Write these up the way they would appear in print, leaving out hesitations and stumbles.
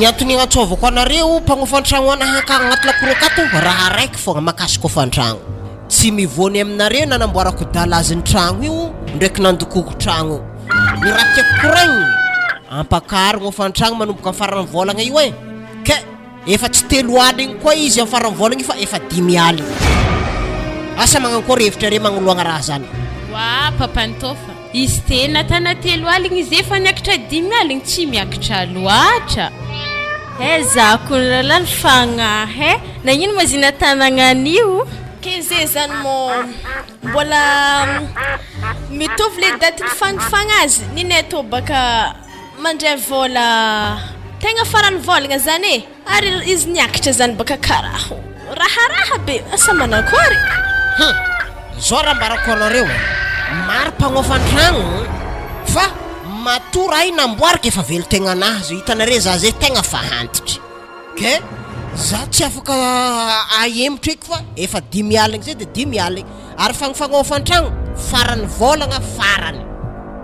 Ny antony iantsovako anareo mpagnofa an-tragno anahy akagny agnaty lakoro akato, raha araiky fogna mahakasika hofan-tragno. Tsy mivoany aminareo nanamboarako dalazy ny tragno io ndraiky nandokoko tragno. Ny raha tiako koragniny, ampakarigny hofan-tragno manomboka faran'ny vôlagna io e! Ke efa tsy telo aligny koa izy amin'ny faran'ny vôlagna io fa efa dimy aligny. Asa magnankory hevitrareo magnoloagna raha zany? Wa Papantôfa, izy tena tana telo aligny izy efa niakatra dimy aligny tsy miakatra loatra. He za kony rahalahy ny fagnahy eh! Nagnino ma zina tanagna anio? Ke ze zany mô mbola mitovy le daty nifagnifagna azy ninay tô baka mandray vôla tegna faran'ny vôlagna zany e! Ary izy niakatra zany baka karaha raharaha be asa manakôry? Hum! Zao raha ambarako anareo e! Maro mpagnofa an-tragno fa matoa raha io namboariko efa velon-tegnanahy zao, hitanareo za zay tegna fa antitry. Ke za tsy afaka ahemotro eky fa efa dimy aligny zay de dimy aligny ary fagnofagnôfa an-tragno faran'ny vôlagna farany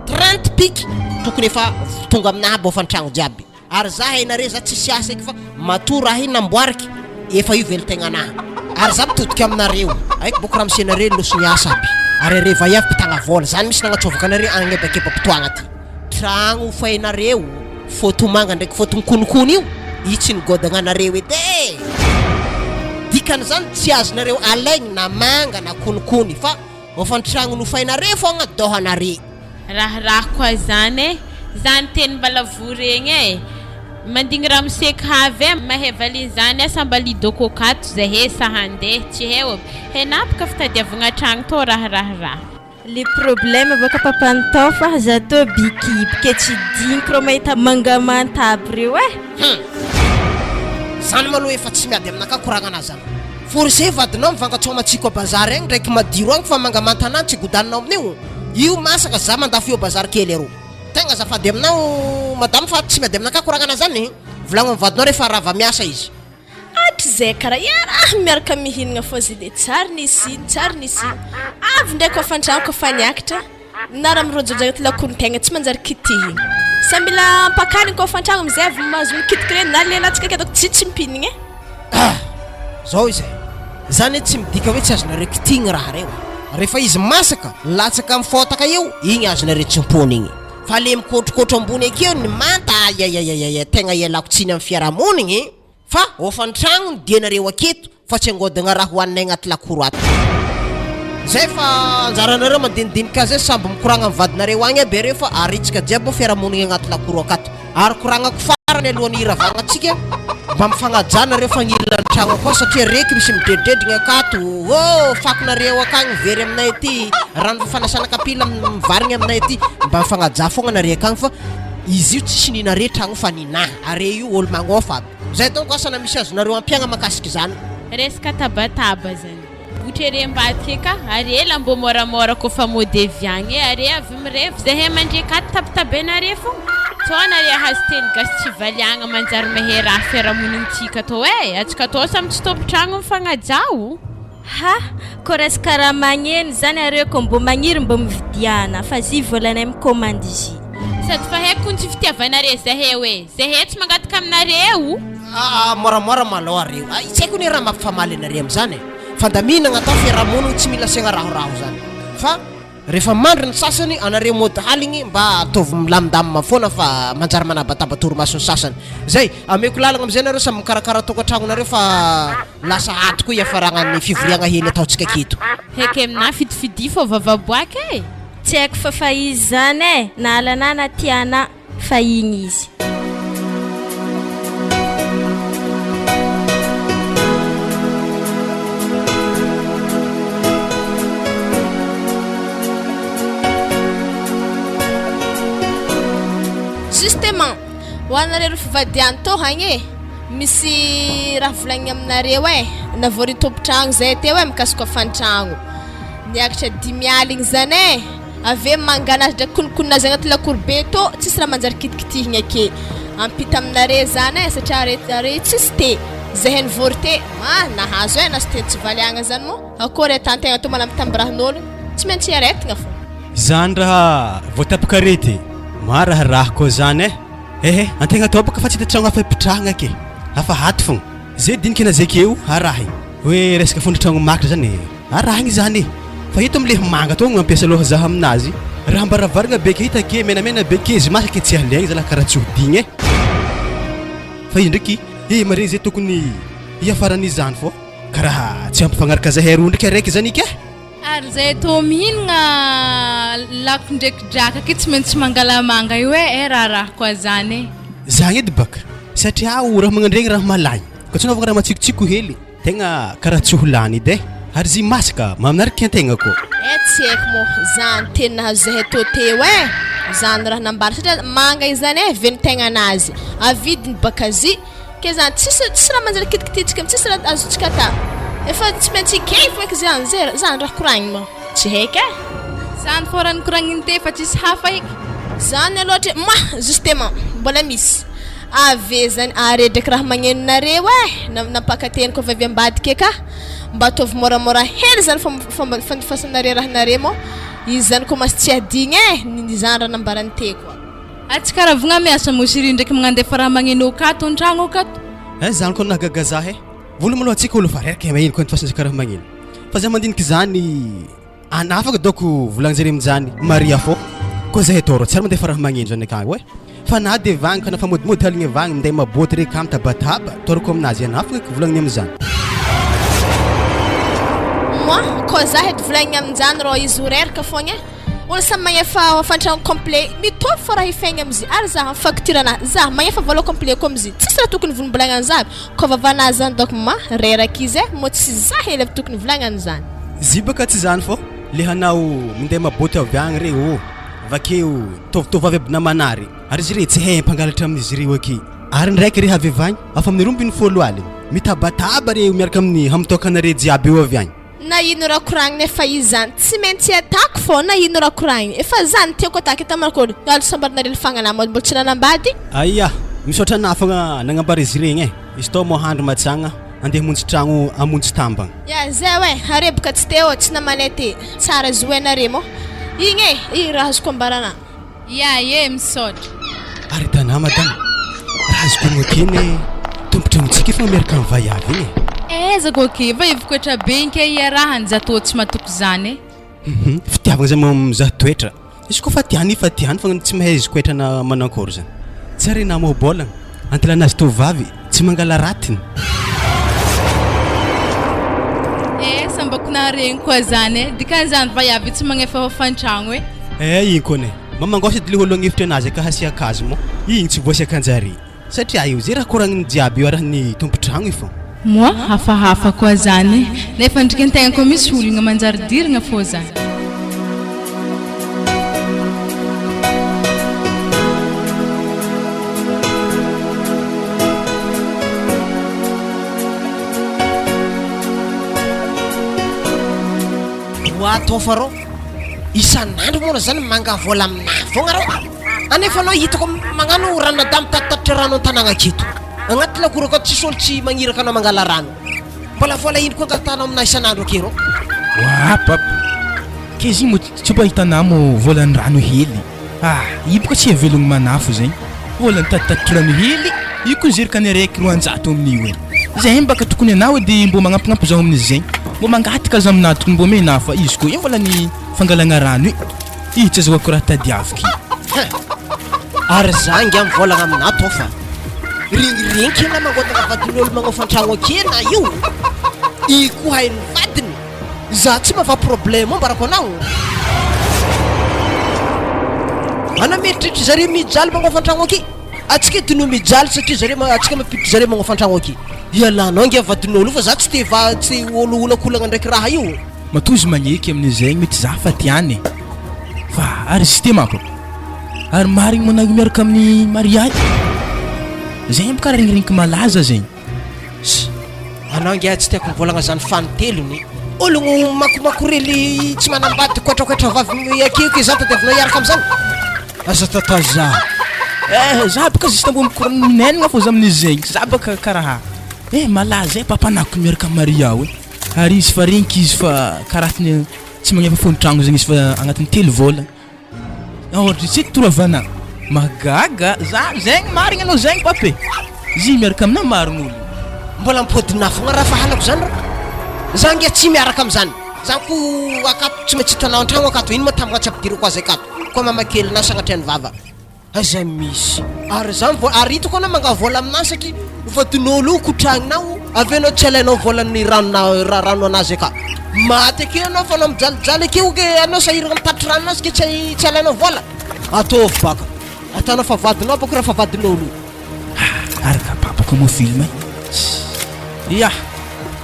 30 piky tokony efa tonga aminahy aby hôfan-tragno jiaby ary za hainare za tsisy asa eky fa matoa raha iny namboariky efa io velon-tegnanahy ary za mitodika aminareo haiko bôko ramose nareo losy miasa aby ary are vaiavy mpitagna vôla zany misy nagnatsôvako anare agnebakeba-potoagna ty. Tragno hofainareo photo manga ndraiky photo mikonikony io, io tsy nigodagna anareo edy e! Dikan'izany tsy azonareo alaigny na manga na konikony fa hofan-tragno nofainareo fogna dôhanare. Raharaha koa zany e! Zany teny mbala voa regny e! Mandigny ramose kavy e! Mahay valiny zany asa mba lidoko akato zahe sa handeha tsy heo aby henapaka fitadiavagna tragno tô raharaha raha. Le problème bôka papa nitao fa za tô bikiby ke tsy digniko rô mahita manga manta aby reo eh. Hum! Zany malou efa tsy miady aminakahy koragnana zany. Forcé vadinao mivanga tsôma tsiko a bazary agny ndraiky madiro agny fa manga manta anah tsy godaninao amin'io. Io masaka za mandafo io a bazary kely arô. Tegna azafady aminao madame fa tsy miady aminakahy koragnana zany. Volagno am vadinao refa rava miasa izy. Hatrizay karaha iaraha miaraka mihinagna fô zay de tsary nisy ino tsary nisy ino avy ndray kôfa antragno kôfa niakatra na raha mirojojo agnaty lakoron-tegna tsy manjary kitihigna sa mila ampakarigny kôfa antragno amizay avy mahazo mikitiky regny na le latsaka ake ataoko tsy tsy mpihinagna e. Ah! Zao izay. Zany tsy midika hoe tsy azonareo kitihigny raha reo a. Rehefa izy masaka, latsaka amin'ny fôtaka eo, igny azonareo tsimpona igny. Fa le mikôtrokôtro ambony akeo ny manta aiaiaiaiai tegna ialako tsiny amin'ny fiarahamonigny e! Fa hofan-tragno ny dianareo aketo fa tsy angodagna raha hohaninay agnaty lakoro ato. Zay fa anjaranareo mandinidinika azy samby mikoragna am vadinareo agny aby areo fa aritsika jiaby moa fiarahamonigny agnaty lakoro akato. Ary koragnako farany alohan'ny hiravagna antsika mba mifagnajà nareo fagnilan tragno akao satria reky misy midredridredrigny akato oh fakonareo akagny very aminay aty, rano fanasana kapila mivarigny aminay aty, mba mifagnajà fogna nare akagny fa izy io tsisy ninare tragno fa ninà. Are io olo magnofa aby. Zay donc asa na misy azonareo ampiagna makasika izany. Resaka tabataba zany. Botry ambadika eka are ela mbô môramôra kôfa mody avy agny e are avy mirevy zahay mandreky ato tabatabainare fogna tsô nare ahazo teny gasy tsy valiagna manjary mahay raha fiarahamonignintsika tô e atsika tô samy tsy tompon-tragno mifagnajà o. Ha! Kô resaka raha magneno zany areo kô mbô magniry mbô mividiana fa zy vôlanay mikômandy zy. Sady fa haiko kony tsy fitiavanare zahay oe, zahay tsy mangataka aminareo. Aa moramora malou areo a, tsy haiko anie raha mampifamaly anare amizany e, fandaminagna atao fiarahamonigny tsy mila asiagna rahoraho zany fa rehefa mandry ny sasany anareo mody haligny mba ataovy milamindamina foana fa manjary manabataba torimaso ny sasany, zay, ameko lalagna amizay nareo samy mikarakara tokantragnonareo fa lasa ato koa hiafaragnan'ny fivoriagna hely ataontsika aketo. Heky aminah fidifidia fô vavaboaka e! Tsy haiko fa fa izy zany e, na halanà na tianà fa igny izy. Justement, ho anareo ry fivadiany tô agny e, misy raha volagniny aminareo e, navory tompon-tragno zay teo e mikasika hofan-tragno, niakatra dimy aligny zany e, avy eo mangana azy ndraiky konokonona azy agnaty lakoro be tô, tsisy raha manjary kitikitihigna ake, ampita aminare zany e satria are are tsisy te, zahay nivory te, ah nahazo e nahazo teny tsy valiagna zany moa, akôry atantegna tô manambitamby rahan'ôlo, tsy maintsy iaretigna fô. Zany raha voatapaka arety, maraharaha koa zany eh. Ehe, antegna atao baka fa tsy hita tragno hafa hipitrahagna ake, afa ato fogna. Ze diniky nazekeo arahigny. Hoe resaka fondro tragno makatra zany e, arahigny zany e. Fa eto amle manga tô no mampiasa loha za aminazy. Raham-baravaragna be ke hita ke menamena be ke izy masaka ke tsy alaigny zalah karaha tsy hodigny e. Fa izy ndraiky eh maregny zay tokony hiafaran'izany fô karaha tsy hampifagnaraka zahay roa ndraiky araiky zany ke. Ary zay tô mihinagna lako ndraiky drakaka io tsy maintsy mangala manga io e, eh raharaha koa zany e. Zagny edy baka satria o raha magnandregny raha malagny ka tsy anaovagna raha matsikotsiko hely tegna karaha tsy ho lany edy e ary izy masaka maminariky antegna ko. Eh tsy haiko moa zany teny nahazo zahay tô teo eh, zany raha nambara satria manga izany eh velon-tegnanazy avidiny baka zy Ke zany tsisy tsisy raha manjary kitikititsika tsisy raha azontsika atao efa tsy maintsy ekegny fô eky zany zay zany raha koragniny moa tsy haiky e. Zany fô raha nikoragniny teo fa tsisy hafa eky. Zany aloha hatreto ma justement mbola misy ave zany are ndraiky raha magneno nareo e nampakateniko avy avy ambadika eka mba ataovy môramôra hely zany fomba fandifasanareo rahanare mô izy zany commence tsy adigny e ny zany raha nambarany teo koa. Ah tsy karaha vogna miasa mo chérie ndraiky magnandefa raha magneno akato antragno akato. Eh zany koa nahagaga zah eh! Voalohany maloha antsika olo fa reraka maheno koa antifasana karaha magneno fa zah mandiniky zany anafaka doko volagninjare aminjany Maria fô koa zahay tô rô tsy ary mandefa raha magneno zany akagny oe fa na de vagny ka na fa modimody aligny vagny minday mabôty re ka mitabataba tôrako aminazy anafaka eky volagniny amizany. Moi, kô zah edy volagniny aminjany rô izy ho reraka fogna eh! Olo samy magnefa hofantragno complet mitovy fô raha hifegny amzy ary za am facture ana za magnefa vola complet ko amzy tsisy raha tokony vonimbolagnany za aby kô vavanahy zany donc ma reraka izy eh mô tsy za hely avy tokony volagnany zany. Zy baka tsy zany fô le hanao minday mabôty avy agny re ô avakeo tovitovavy aby namana re ary izy re tsy hay mpangalatra amin'izy reo aky ary ndraiky re avy avy agny afa amin'ny 12 aligny mitabataba re miaraka amin'ny hamitôkanare jiaby eo avy agny. Na ino raha koragnina efa izy zany tsy maintsy atako fô na ino raha koragnina efa zany tiako atako eto manko alo sambarinareo le fagnana mbola tsy nanambady. Aia! Misaotra anah fogna nagnambara izy regny e! Izy tao moa handry majagna andeha hamonjy tragno hamonjy tambagna. Ya zay oe, are boka tsy teo tsy namanay ty, tsara zoenare moa igny e, igny raha azoko ambarana. Ya e, misaotra. Ary hitanà madama, raha azoko ogno aty anie tompon-tragnontsika efa miaraka amin'ny vaiavy igny e. Aiza ko akia, efa vokatra be igny kay iarahany, za tô tsy matoky zany e. Hum, fitiavagna zay mizaha toetra, izy koa fa tiany fa tiany fa tsy mahay izy koetra na manankôry zany. Tsy ary na môbôlagna, antilanazy tovovavy tsy mangala ratiny. Eh, sambako naharegny koa zany e, dikan'izany vaiavy tsy magnefa hofan-tragno e. Eh igny kony e, mba mangôsa edy le ôlo agnefitra anazy ka hasiaka azy moa igny tsy voasiakanjare satria io ze raha koragniny jiaby io arahin'ny tompotragno io fô. Moa hafahafa koa zany e, nefa ndriky antegna koa misy olagna manjary dirigna fô zany. Oa tôfa rô. Isan'andro moa zany manga vola aminah foagna rô, anefa anao hitako magnano ranon'adahy mitatitatitra rano an-tanagna aketo, agnaty lakoro akato tsisy olo tsy magniraka anao mangala rano, mbola vola ino koa angatahanao aminah isan'andro ake rô? Oa pap, ke izy moa tsy mba hitanà mô volan'ny rano hely ah, io boka tsy velogno manafo zegny, vola nitatitatitra rano hely, io koa zerikany araiky 200 amin'io e, zay mbaka tokony anao edy mbô magnampignampy zaho amin'izy zegny, mbô mangataka za aminà tokony mbô omenà fa izy koa io mbola ny fangalagna rano io, io tsy azahoako raha tadiaviko io. Hein! Ary za angaha mivolagna aminà tô fa regniregniky enà mangotaka vadin'olo magnofa an-tragno ake na io, i koa hain'ny vadiny, za tsy mavaha problème ambarako anao. Anà mieritreritra zare mijaly magnofa an-tragno ake. Atsika eto no mijaly satria zare atsika mampiditra zare magnofa an-tragno aky. Ialanao ange vadin'olo io fa za tsy te va tsy te olo olakolagna ndraiky raha io. Matoa izy magneky amin'izay mety za fa tiany e. Fa ary izy ty manko ary marigny manao miaraka amin'ny Maria Zegny boka regniregniky malaza zegny. Ss! Anao ange tsy tiako mivolagna zany fanintelony. Ologno makomakorely tsy manambady koatrakoatra vavy akeky za tadiavinao hiaraka amizany. Aza tata za. Eh za boka juste mbô mikoragna minenagna fô za amin'izy zegny za bôka karaha eh malaza eh papanako miaraka am Maria ao eh ary izy fa regniky izy fa karaha tsy magnefa fon-tragno zegny izy fa agnatin'ny telo vôlagna. Ohatra tsy toravana. Mahagaga, za zegny marigny anao zegny papa e! Izy miaraka aminah marigny olo. Mbola mipodina fogna raha fa halako zany ra. Za nge tsy miaraka amizany. Za ko akato tsy maintsy hitanao antragno akato ino ma tambagna tsy ampidirako azy akato. Koa mama kelinah sagnatria ny vava. Aiza misy ary zany vo ary hitako anao mangala vola aminah saky vadin'olo io kotragninao avy eo anao tsy alainao volan'ny ranona rano anazy aka. Maty akeo anao fa anao mijalijaly akeo ke anao sahiragna mitatitra rano anazy ke tsy tsy alainao vola. Ataovy baka. Ataonao fa vadinao bako raha fa vadin'olo io. Araka papako moa film e. Yah!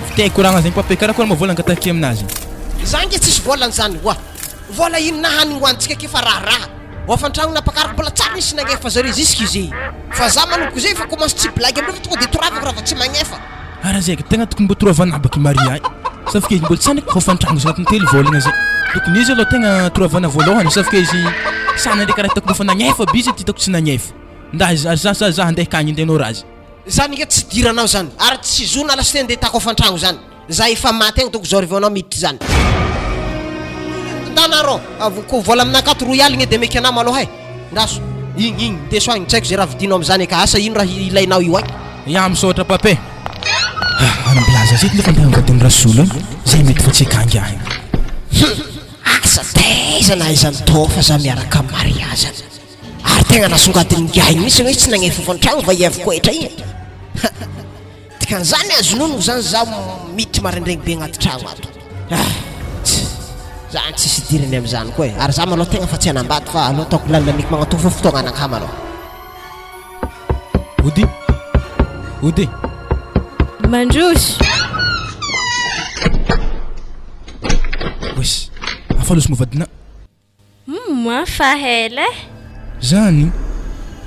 Vita koragna zegny papa e, karakôry moa vola angatahiko aminazy? Za nge tsisy vola an'zany oa. Vola inona hanigny hoanitsika aky fa raharaha. Hoafan-tragno nampakariko mbola tsary nisy nagnefa zareo jusqu'izy. Fa za manomboka zay efa commence tsy blague amindreo fa tonga de toravako raha vao tsy magnefa. Ara zay tegna tokony mbô toravana aby aky Maria e. Sauf que izy mbola tsy any hofan-tragno izy agnatin'ny telo vôlagna zay. Tokony izy aloha tegna toravana voalôhany sauf que izy sana ndraiky raha hitako mbô fa nagnefa aby izy ty hitako tsy nagnefa. Nda za za za handeha akagny andeha hanao raha zay. Zany nge tsy idiranao zany ary tsy zo na lasa ndeha hitako hofan-tragno zany. Za efa maty agny donc zao reveo anao miditra zany. Ndana rô, ko vola aminah akato roy aligny de meka anah malôha e. Ndraso, igny igny, ndeso agny, tsy haiko ze raha vidinao amizany eka, asa ino raha ilainao io agny. Ya misaotra papa e. Ah, ary milaza zay nefa andeha angadin'i Rasolo agny, zay mety fa tsy akangy ahy. Hum, asa taiza na aiza ny tô fa za miaraka am Maria zany. Ary tegna nasongadin'ingahy mihitsy hoe tsy nagnefa hofan-tragno va i Avy-Koetra igny. Ha. Dikan'izany azo inoana zany zaho miditra maraindraigny be agnaty tragno ato. Ah! Tss! Zany tsisy idirany amizany koa e! Ary za malôha tegna fa tsy hanambady fa aleo ataoko lanilaniko magnatò fô fotoagna anakahy malôha. Ody! Ody! Mandroso! Wesh! Hafa loso moa vadinà. Humm moi fa ela eh. Zany.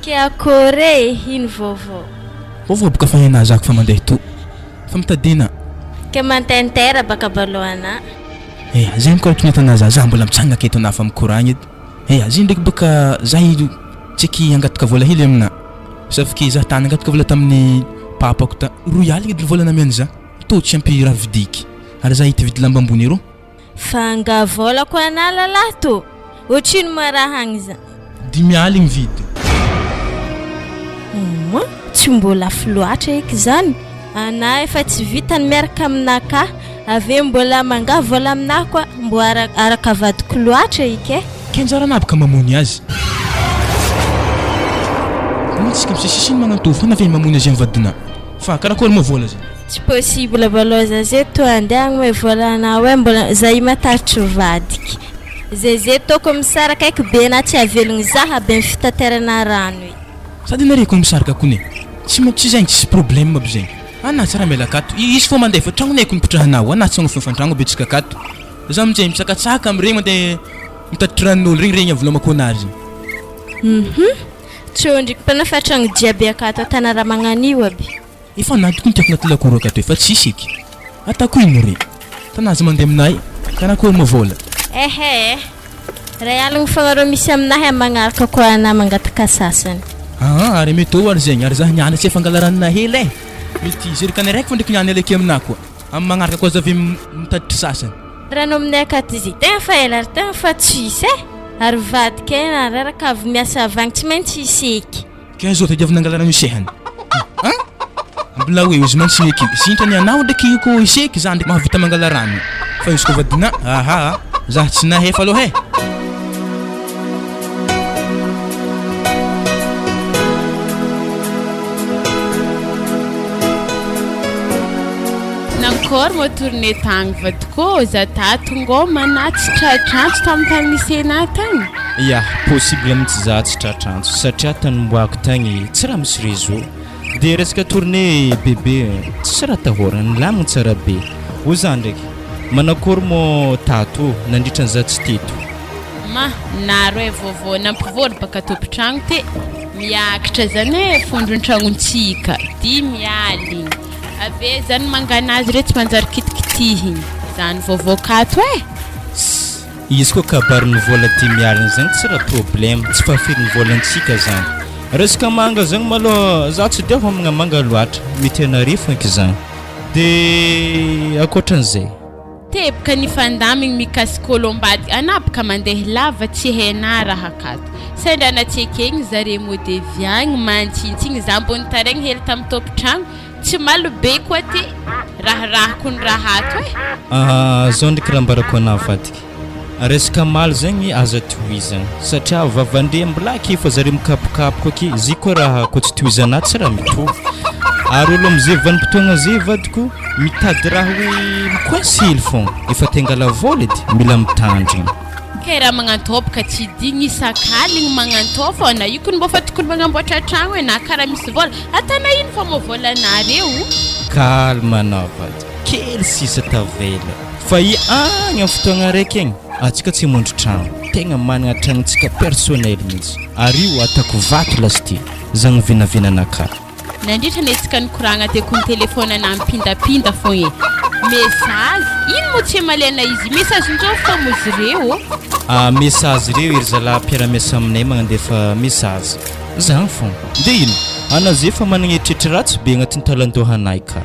Ke akôry e, ino vaovao. Vaovao boka fa enà zako fa mandeha to. Fa mitadina. Ke mantentera baka balohanà. Eya zegny koa kinetana za, za mbola mitsangana aketo anà fa mikoragna edy. Eya zegny ndraiky boka za io tsaiky hangataka vola hely aminà. Sauf que za tany nangataka vola tamin'ny papako ta, roy aligna edy vola namiany za, tô tsy ampy raha vidiky. Ary za hita hividy lamba ambony arô. Fa angaha vôlako anala lahy tô? Otrino ma raha agny za? Dimy aligny vidy. Humm, tsy mbô lafo loatra eky zany, anah efa tsy vita ny miaraka aminah ka, avy eo mbola mangaha vôla aminah koa, mbô araka vadiko loatra eky eh. Ke anjaranah aby ka mamony azy. Moa tsika misisisiny magnantô fona ve mamony azy am vadinah? Fa karakory moa vola zay? Tsy possible balou za ze to andeha agnome vola anao e mbola za io mataritry vadiky ze ze toko misaraka eky be na tsy avelogny za habe ny fitaterana rano i. Sady nareo ko misaraka kony e! Tsy ma tsy zegny tsisy problème aby zegny! Anah tsy raha miala akato, i izy fô mandefa tragnonay ko nipetrahanao, anah tsy magnofy antragno betsaka akato, za aminjay mitsakatsaka amregny mandeha mitatitra ranon'olo regny regny avy lomako anazy. Hum Tsondriky mpanafa tragno jiaby akato atana raha magnanio aby. Efa nantoko ny tiako anaty lakoro akato efa tsisy eky. Atako ino re? Tana aza mandeha aminay karakory moa vola. Ehe eh. Ray aligny fogna reo misy aminahy am magnaraka koa anah mangataka sasany. Aa ary mety eo ary zegny ary zah niany tsy efa angalarana hela eh. Mety zerikany araiky fô ndraiky niany alaiky aminah koa. Am magnaraka koa aza avy mitaditry sasany. Rano aminay akato izy tegna fa ela ary tegna fa tsisy eh. Ary vadiko eh na reraka avy miasa avy agny tsy maintsy hisy eky. Ka zao tadiavina angalarana isehany an! Mbola hoe izy mantsy eky sintrany anao ndraiky ko iseky za ndraiky mahavita mangala rano fa izy ko vadina ahaa za tsy nahefa aloha e! Nankôry moa tournée tagny vadiko ô, za tato ngô mana tsy tratrantso tamin'ny tany nisy anah tagny. Ya, possible mintsy za tsy tratrantso satria tany nomboako tagny tsy raha misy réseau. De resaka tournée bebe tsisy raha atahorana, nilamigny tsara be. Hoy za ndraiky, manakôry mô tato nandritra ny za tsy teto? Ma, naro e vaovao nampivory baka tompon-tragno te, miakatra zany e fondron-tragnontsika, dimy aligny. Avy eo zany manganazy reo tsy manjary kitikitihigny, zany vaovao kato e! Ss, izy koa kabarin'ny vola dimy aligny zany tsy raha problème, tsy fahafirin'ny volantsika zany. Resaka manga zany malôha za tsy de homagna manga loatra, mety anare foinky zany. De ankoatran'izay. Teboka nifandamigny mikasika olo ambadika anah baka mandeha lava tsy hainah raha akato. Sendra na tsy ekegny zare mody avy agny mantsintsigny za mbô nitaraigny hely tamin'ny tompon-tragno tsy malo be koa ty raharahako ny raha ato e. Ah, zao ndraiky raha ambarako anah vadika. Resaka maly zegny aza tohizagna satria vavandre mbola ake fa zare mikapokapoka ake izy koa raha koa tsy tohizana tsy raha mitovy. Ary olo am'zay vanim-potoagna zay vadiko mitady raha hoe mi-coince hely fogna, efa te hangala vôla edy mila mitandrigny. Kay raha magnantô boka tsy digny isak'aligny magnantô fô na io kony mbô fa tokony magnamboatra tragno e na karaha misy vôla, atana ino fô mô vôlanareo? Calme anao vadiko, kely sisa tavela fa i agny amin'ny fotoagna araiky agny antsika tsy hamondro tragno, tegna managna tragnontsika personnel mihitsy ary io ataoko vato lasity, zagny vinavinanakahy. Nandritra ny hetsika nikoragna teo kony telephone nampindapinda fogna e. Message, ino moa tsy amaliana izy message njô fô moa izy reo ô. Ah message reo ery zalahy mpiara-miasa aminay magnandefa message. Zany fogna. De ino? Ana ze fa managna eritreritry ratsy be agnatin'ny talan-dohanay ka.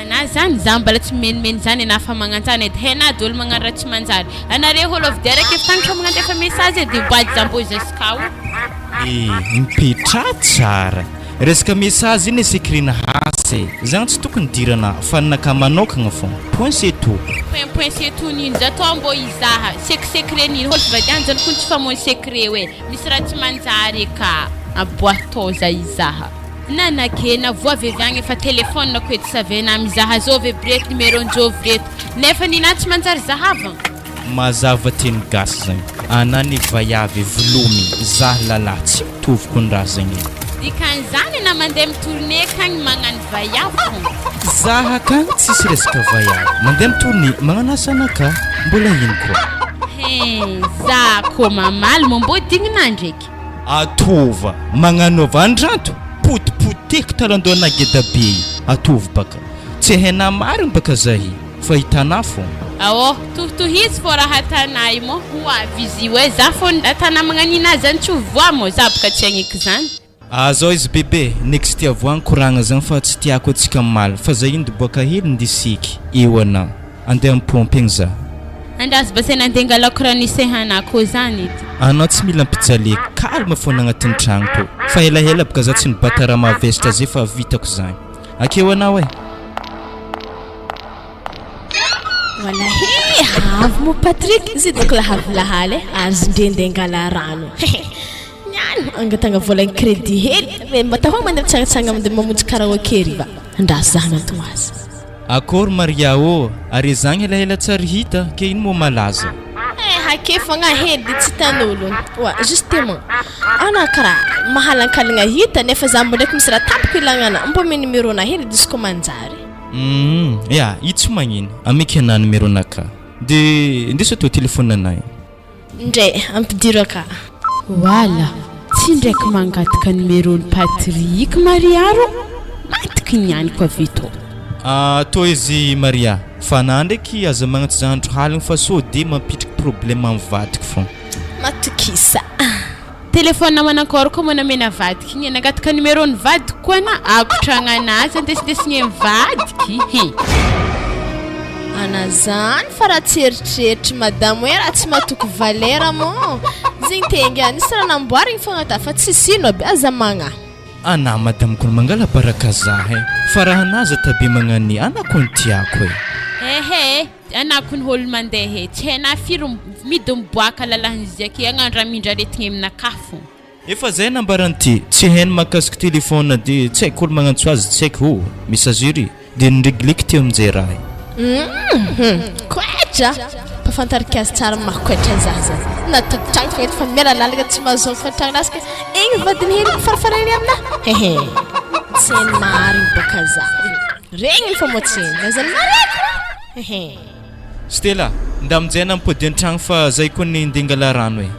Ana zany, za mbala tsy mimenimeny zany ana fa magnanjany edy hena ady olo magnano raha tsy manjary. Anareo olo avy de araka efi tagny fa magnandefa message edy boady za mbô jusqu'à où? Eh, mipetraha tsara. Resaka message iny secret-na asa e! Zany tsy tokony idirana fa ny naka manokagna fô. Point c'est tout. Point point c'est tout nino za tô mbô hizaha sek secret nino hôlo fivadiany zany kony tsy famono secret oe misy raha tsy manjary e ka aboahy tô za hizaha. Nanakena voa avy agny efa téléphone ko edy savena mizaha zôvy e breto numéro njôvy reto nefa nina tsy manjary zahavagna. Mazava teny gasy zagny. Ana ny vaiavy vlomy zah lalah tsy mitovy kony raha zegny e. Dikan'izany ana mandeha mi-tourner akagny magnano vaiavy fô. Zah akagny tsisy resaka vaiavy mandeha mi-tourner magnano asa anakahy mbola ino koa. Hein zah kô mamaly moa mbô dignina ndraiky. Atova magnanova andranto potipoteko talandohanà geda be io atovy baka tsy hainà marigny baka zahy. Fa hitanà fô. Aô, tohitohizo fô raha atanà io mô ho avy izy io e, za fô atanà magnanina azy zany tsy ho voa mô, za boka tsy hagneky zany. Ah zao izy bebe, neky tsy tia voa nikoragna zany fa tsy tiako atsika mimaly fa za indy boaka hely ndy seky eo ana, andeha mipômpy egny za. Andraso basaina andeha angalako rano isehana akô zany edy. Anao tsy mila ampijalia, calme fôna agnatin'ny tragno tô, fa helahela boka za tsy nibata raha mavesatra zay fa vitako zany. Akeo anao e. Walahi avy moa Patrick izy doko lahavy lahaly e azon-dre ndeha angala rano niany angatagna vola crédit hely ve mba tahô mandeha mitsangatsanga mandeha mamonjy karaoke ry va andraso za hanantogno azy. Akory Maria ô! Are zagny helahela tsary hita ke ino moa malaza? Eh hake fogna hely de tsy hitan'olo oa justement ana karaha mahalankalagna hita nefa za mbo ndraiky misy raha tampoka ilagna ana mbo ame numéro na hely diso ko manjary. Humm ya io tsy magnino, ameko anah numéro naka de indeso atao téléphone anah io. Ndray, ampidiro aka. Wala, tsy ndraiky mangataka numéro-n'i Patrick Maria rô, matiky ny aniko avy eto. Ah tô izy Maria, fa anah ndraiky aza magnantso za andro haligny fa sô de mampitriky problème am vadiko fô. Matokisa. Téléphone manankôry koa moa namena vadiko igny e, nangataka numéro ny vadiko koa anah, akotragna anazy andesindesigny am vadiky hein. Ana zany fa raha tsy eritreritry madame hoe raha tsy matoky valera moa zegny tenga nisy raha namboarigny fogna ta fa tsisy ino aby aza magnahy. Ana madame kony mangala baraka zah eh, fa raha anah aza tabe magnani ana kony tiako eh. Ehe e, anah kony ôlo mandeha e, tsy hainah firy midy miboaka lalahin'izy ake agnano raha mindra aretigny aminakahy fogna. Efa zay nambarany ty, tsy hainy mahakasiky téléphone de tsy haiko olo magnantso azy tsy haiko oh, messagerie de niregleko teo aminjay raha io. Hum koetra! Mpafantarika azy tsara maha koetra za zany. Na tompon-tragno fa eto fa miala lalana tsy mahazo ny tragno ka igny vadiny hely mifarifareny aminah. Hehe. Tsy hainy marigny bôka za. Regniny fa moa tsy hainy. Lazany marigny. Hehe. Stella, nda aminjay anah mipody an-tragno fa zay kony ndeha hangala rano e.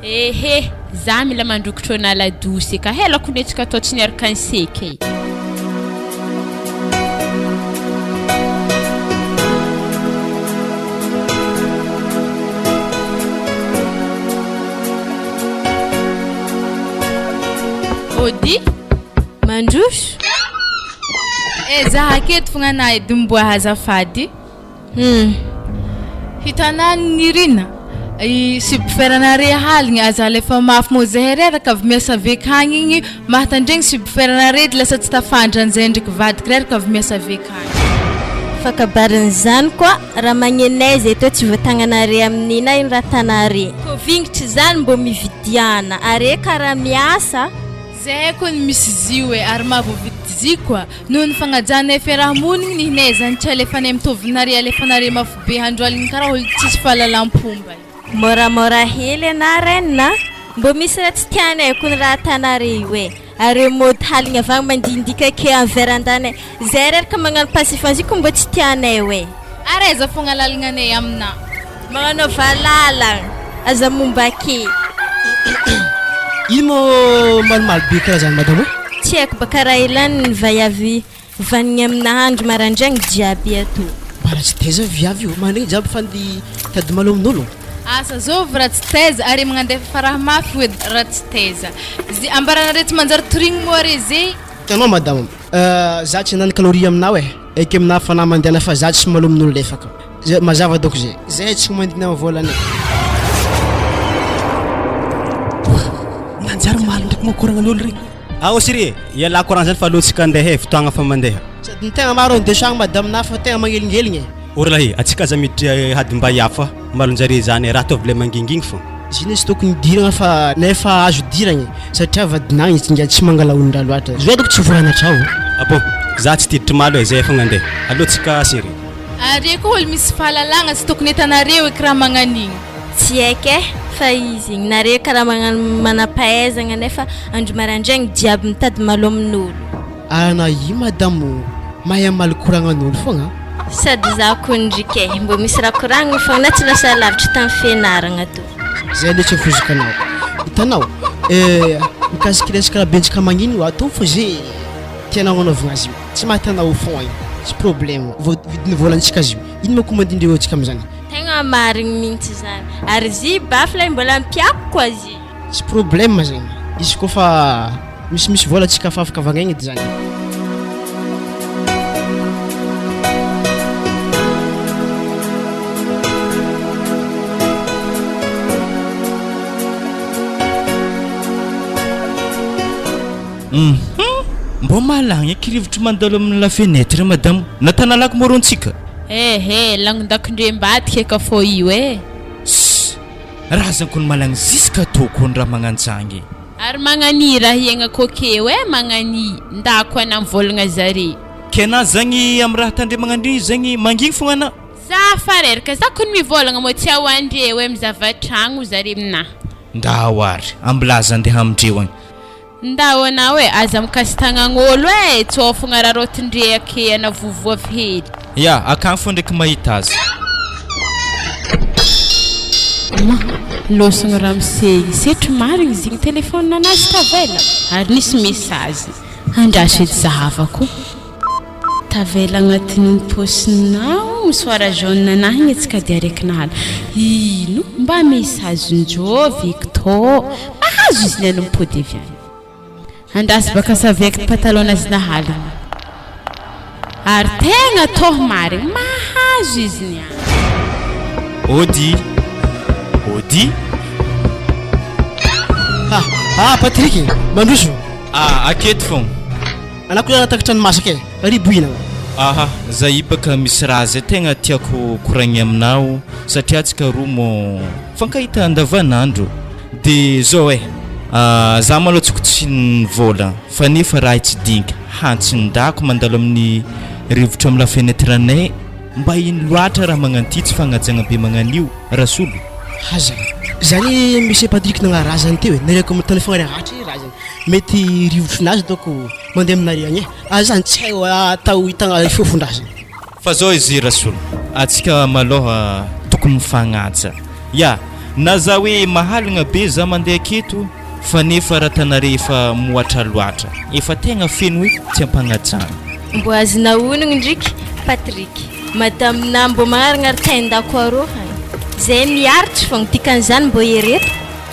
Ehe, za mila mandrokotro anah ladosy ka helako netsika atao tsy niaraka niseky e. Ody? Mandroso? Eh za aketo fogna anah edy miboaha azafady. Hum. Hitanà Nirina? I subwoofer-nare aligny aza alefa mafy mô zahay reraka avy miasa avy akagny igny mahatandregny subwoofer-nare de lasa tsy tafandry an'izay ndraiky vadiko reraka avy miasa avy akagny. Fa kabarin'izany koa raha magnenay zay tô tsy voatagnanare amin'iny na ino raha atanare. Kô vingitry zany mbô mividiana are karaha miasa. Zahay kony misy zio e ary mahavoavidy zy koa noho ny fagnajanay fiarahamonigny nihinay zany tsy alefanay mitovy nare alefanare mafy be handro aligny karaha olo tsisy fahalalam-pomba io. Môramôra hely anà reine a! Mbô misy raha tsy tianay kony raha atanare io e! Are mody haligny avy agny mandindiky ake am verandanay, zay reraka magnano passif an'izy io ko mbô tsy tianay oe! Ary aiza fogna lalagnanay aminà? Magnanaova lalagna, aza momba ake. Ino moa malomaly be karaha zany madamo e? Tsy haiko baka raha ilany ny vaiavy vanigny amina andro marandraigny jiaby ato. Mba ratsy taiza viavy io, mandregny jiaby fa ny tady malo amin'olo. Asa zovy ratsy taiza ary magnandefa faraha mafy hoe ratsy taiza. Ze ambaranareo tsy manjary torigny moa re ze. Hitanao madamo, za tsy handany calorie aminao e, eky aminah fanahy mandehana fa za tsy malo amin'olo lefaka. Zay mazava doko zay. Zay tsy mandina volanay. Nanjary maly ndraiky moa koragnan'olo regny. Ao chérie e, ialako koragna zany fa aleo tsika andeha e, fotoagna fa mandeha. Sady ny tegna maro andeso agny madame na fa tegna magnelingeligny e. O ralahy, atsika aza miditra hadimbay hafa malonjare zany e, raha ataovy le mangingigny fô. Izy iny tsy tokony hidiragna fa nefa azo idiragna e, satria vadinagny izy kinga tsy mangala olon-draha loatra. Zay doko tsy volanatra ao. Ah bon, za tsy tiditry malo e, zay fogna andeha. Aleo tsika chérie. Are koa olo misy fahalalagna tsy tokony hitanareo eky raha magnan'igny. Tsy haiko eh, fa izy igny nareo karaha magnano manampahaizagna nefa andro marandraigny jiaby mitady malo amin'olo. Ana i madamo mahay hamaly koragnan'olo fogna a. Sady za koa ndriky eh, mbô misy raha koragnina fogna na tsy lasa lavitry tamin'ny fianaragna tô. Zay aloha tsy voiziko anao. Hitanao eh, mikasiky resaka rabenjika magnino ataovy fô ze tianao agnanaovagna azy io. Tsy maty anao au fond agny, tsy problème, voavidin'ny volantsika azy io. Ino ma commandin-dreo antsika amizany? Tegna marigny mintsy zany, ary zy bafla mbola ampiako koa zy. Tsy problème zegny, izy koa fa misimisy vola tsika fa afaka vangaigny edy zany. Hum mbô mahalagna eky rivotro mandalo amin'ny la fenêtre madamo, na tanalaky morontsika. Ehe, lagnondakondrem-badika eka fô io e. Ss! Razako ny malagny ziska atoko ny raha magnanjagny e. Ary magnania raha hiaignako akeo e, magnania, ndako ana mivôlagna zare. Ke anah zagny amy raha tandremagna ndry zegny mangigny fogna anah. Za fa reraka, za kony mivôlagna mô tsy ahoandreo e, mizava-tragno zare aminah. Ndao ary, ambilaza andeha amindreo agny. Ndao anao e, aza mikasi-tagnan'olo e, tsôfogna araraotin-drehake ana vovo avy hely. Ya, akagny fô ndraiky mahita azy. Ma, lôsogno ramose igny, setry marigny izy igny téléphone anazy tavela ary nisy message, andraso edy zahavako. Tavela agnatin'igny paosinao mouchoir jaune anahy igny antsika dia araiky nahala. Ino mba message-njovy eky tô. Mahazo izy niany mipody avy any. Andraso baka saveky patalon azy nahala igny. Ary tegna tô marigny mahazo izy niany. Ody! Ody! Ah! Ah Patrick! Mandroso! Ah, aketo fogna. Anà koa takatra ny masaka e! Ribohina. Aha, za io baka misy raha zay tegna tiako koragny aminao satria antsika roa mo mifankahita andavanandro de zao eh, za malôha tsy ko tsy nivôlagna fa nefa raha tsy dinika hantsindako mandalo amin'ny rivotra amy la fenêtre anay mba ino loatra raha magnanty tsy fagnajagna be magnan'io Rasolo. Aza zany monsieur Patrick nagnarazany teo e, nareo ko tany fogna raha razany. Mety rivotrinazy ataoko mandeha aminareo agny e, aza zany tsy hay atao hitagna fofon-drazana. Fa zao izy Rasolo, atsika malôha tokony mifagnaja, ya na za hoe mahaligna be za mandeha aketo fa nefa raha tanare efa moatra loatra, efa tegna feno hoe tsy ampagnajagna. Mbô azonao onogno ndriky Patrick, madame na mbô magnaragna ry taindako arô hany, zay miaritry fogna, dikan'izany mbô ereto.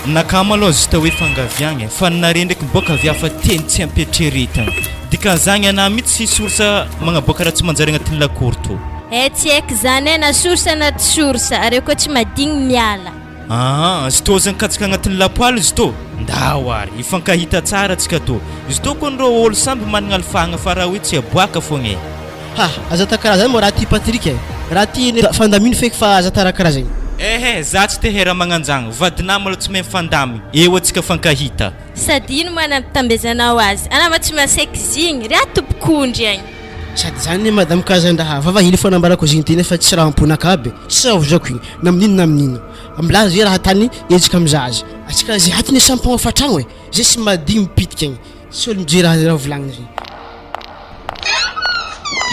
Nakama aloha juste hoe fangaviagna e, fa ny nare ndraiky miboaka avy hafa teny tsy ampietreretagna, dikan'izagny anah mitsy tsy source magnaboaka raha tsy manjary agnatin'ny lakoro tô. Eh tsy haiko zany eh na source na tsy source, areo koa tsy madigny miala. Aa, izy tô zany katsaka agnatin'ny lapoaly izy tô. Ndao ary, hifankahita tsara tsika tô. Izy tô kony rô ôlo samby managna alifahagna fa raha hoe tsy aboaka fogna e. Ha, aza atao karaha zany moa raha ty Patrick e. Raha ty anie fandamino feky fa aza atao raha karaha zegny. Ehe, za tsy te hera magnanjagny, vadinà mbola tsy mahay mifandamigny, eo atsika fankahita. Sady ino moa nampitambezanao azy? Anao ma tsy maseky zigny, ry ahy tompok'ondry agny. Sady zany anie madame kazandraha vava hely fona ambarako zegny tena fa tsy raha amponaka aby e, tsy raha igny na amin'ino na amin'ino. Milaza zay raha tany hetsika mizaha azy. Atsika zay ato anie samy mpagnofa tragno e, zay sy madio mipitika agny. Tsy olo mijery raha raha volagniny zegny.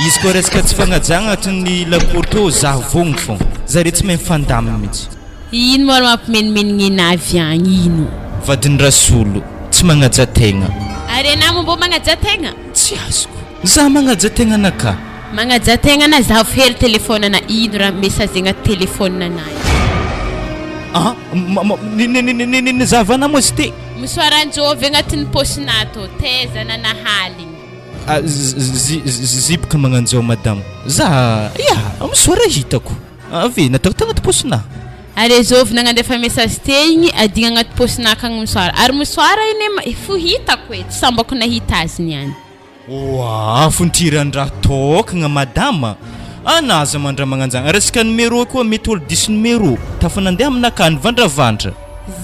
Izy koa resaka tsy fagnajagna agnatin'ny lakoro tô za vogno fogna. Zare tsy mahay mifandamigny mihitsy. Ino moa ro mampimenomenogna avy agny ino? Vadin'i Rasolo, tsy magnaja tegna. Ary enà moa mbô magnaja tegna? Tsy azoko. Za magnaja tegna anakah. Magnaja tegna na zavo hely telephone na ino raha message agnaty telephone na io. Ah, ny zavana moa izy ty? Mosoaran-jovy agnatin'ny paosinà tô, taiza nanahaligny. Ah, ziboka magnanjao madama. Za, ya, mosoara hitako. Avy, nataoko tagnaty paosinà. Ary zovy nagnandefa message te igny adigna agnaty paosinà akagny mosoara. Ary mosoara iny fo hitako e, tsy sambako nahita azy niany. Oa fontiran-draha tokagna madama a na aza mandramagnanjagna resaka numéro koa mety olo diso numéro tafa nandeha aminakahy nivandravandra.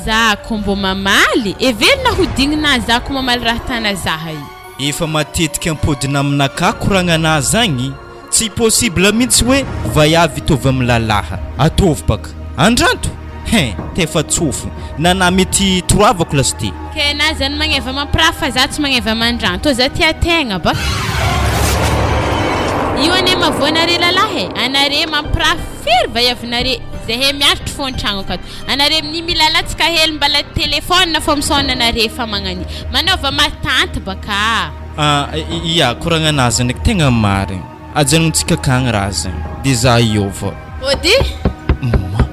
Za ko mbô mamaly, heverina ho dignina za ko mamaly raha tana zaha io. Efa matetika ampodina aminakahy koragnanahy zagny. Tsy possible mintsy hoe vaiavy hitovy am lalaha. Ataovy baka. Andranto! Hein! Tefa tsofiny. Nana mety toroavako lasite. Ke na zany magneva mampirafy fa za tsy magneva mandranto za tia tegna baka. Io anie mavoa anare lalahy e, anare mampirafy firy vaiavinare, zahay miaritry fô antragno akato, anare minia milalatsaka hely mbala telephone fô misaona anare fa magnania, manaova matanty baka. Ah ia, koragnanazy ndraiky tegna marigny. Ajanontsika akagny raha zegny de za hiôva. Ody. Ma,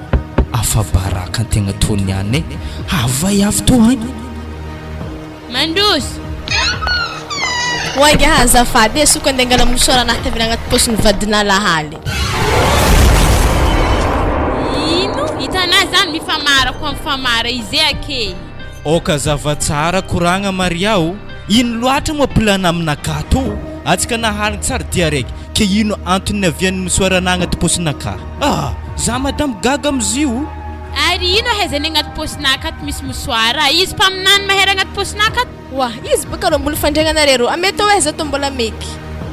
afa-baraka antegna tô niany e. Havay avy tô agny. Mandroso. Ho ainga azafady e, soko andeha angala mouchoir anahy tavela agnaty paosin'ny vadinà lahaly. Ino? Hitanà zany mifamara koa mifamara ize ake. Aoka zava tsara koragna Maria o! Ino loatra moa plan aminakahy tô? Atsika nahaligny tsara dia raiky, ke ino antony niavian'ny mosoaranà agnaty paosinakahy? Ah! Za madame gaga amizio! Ary ino ahaizany agnaty paosinà akato misy mosoara? Izy mpaminany mahery agnaty paosinà akato? Oa, izy baka rô mbola fandriagnanareo rô, ame tô aiza tô mbola meky?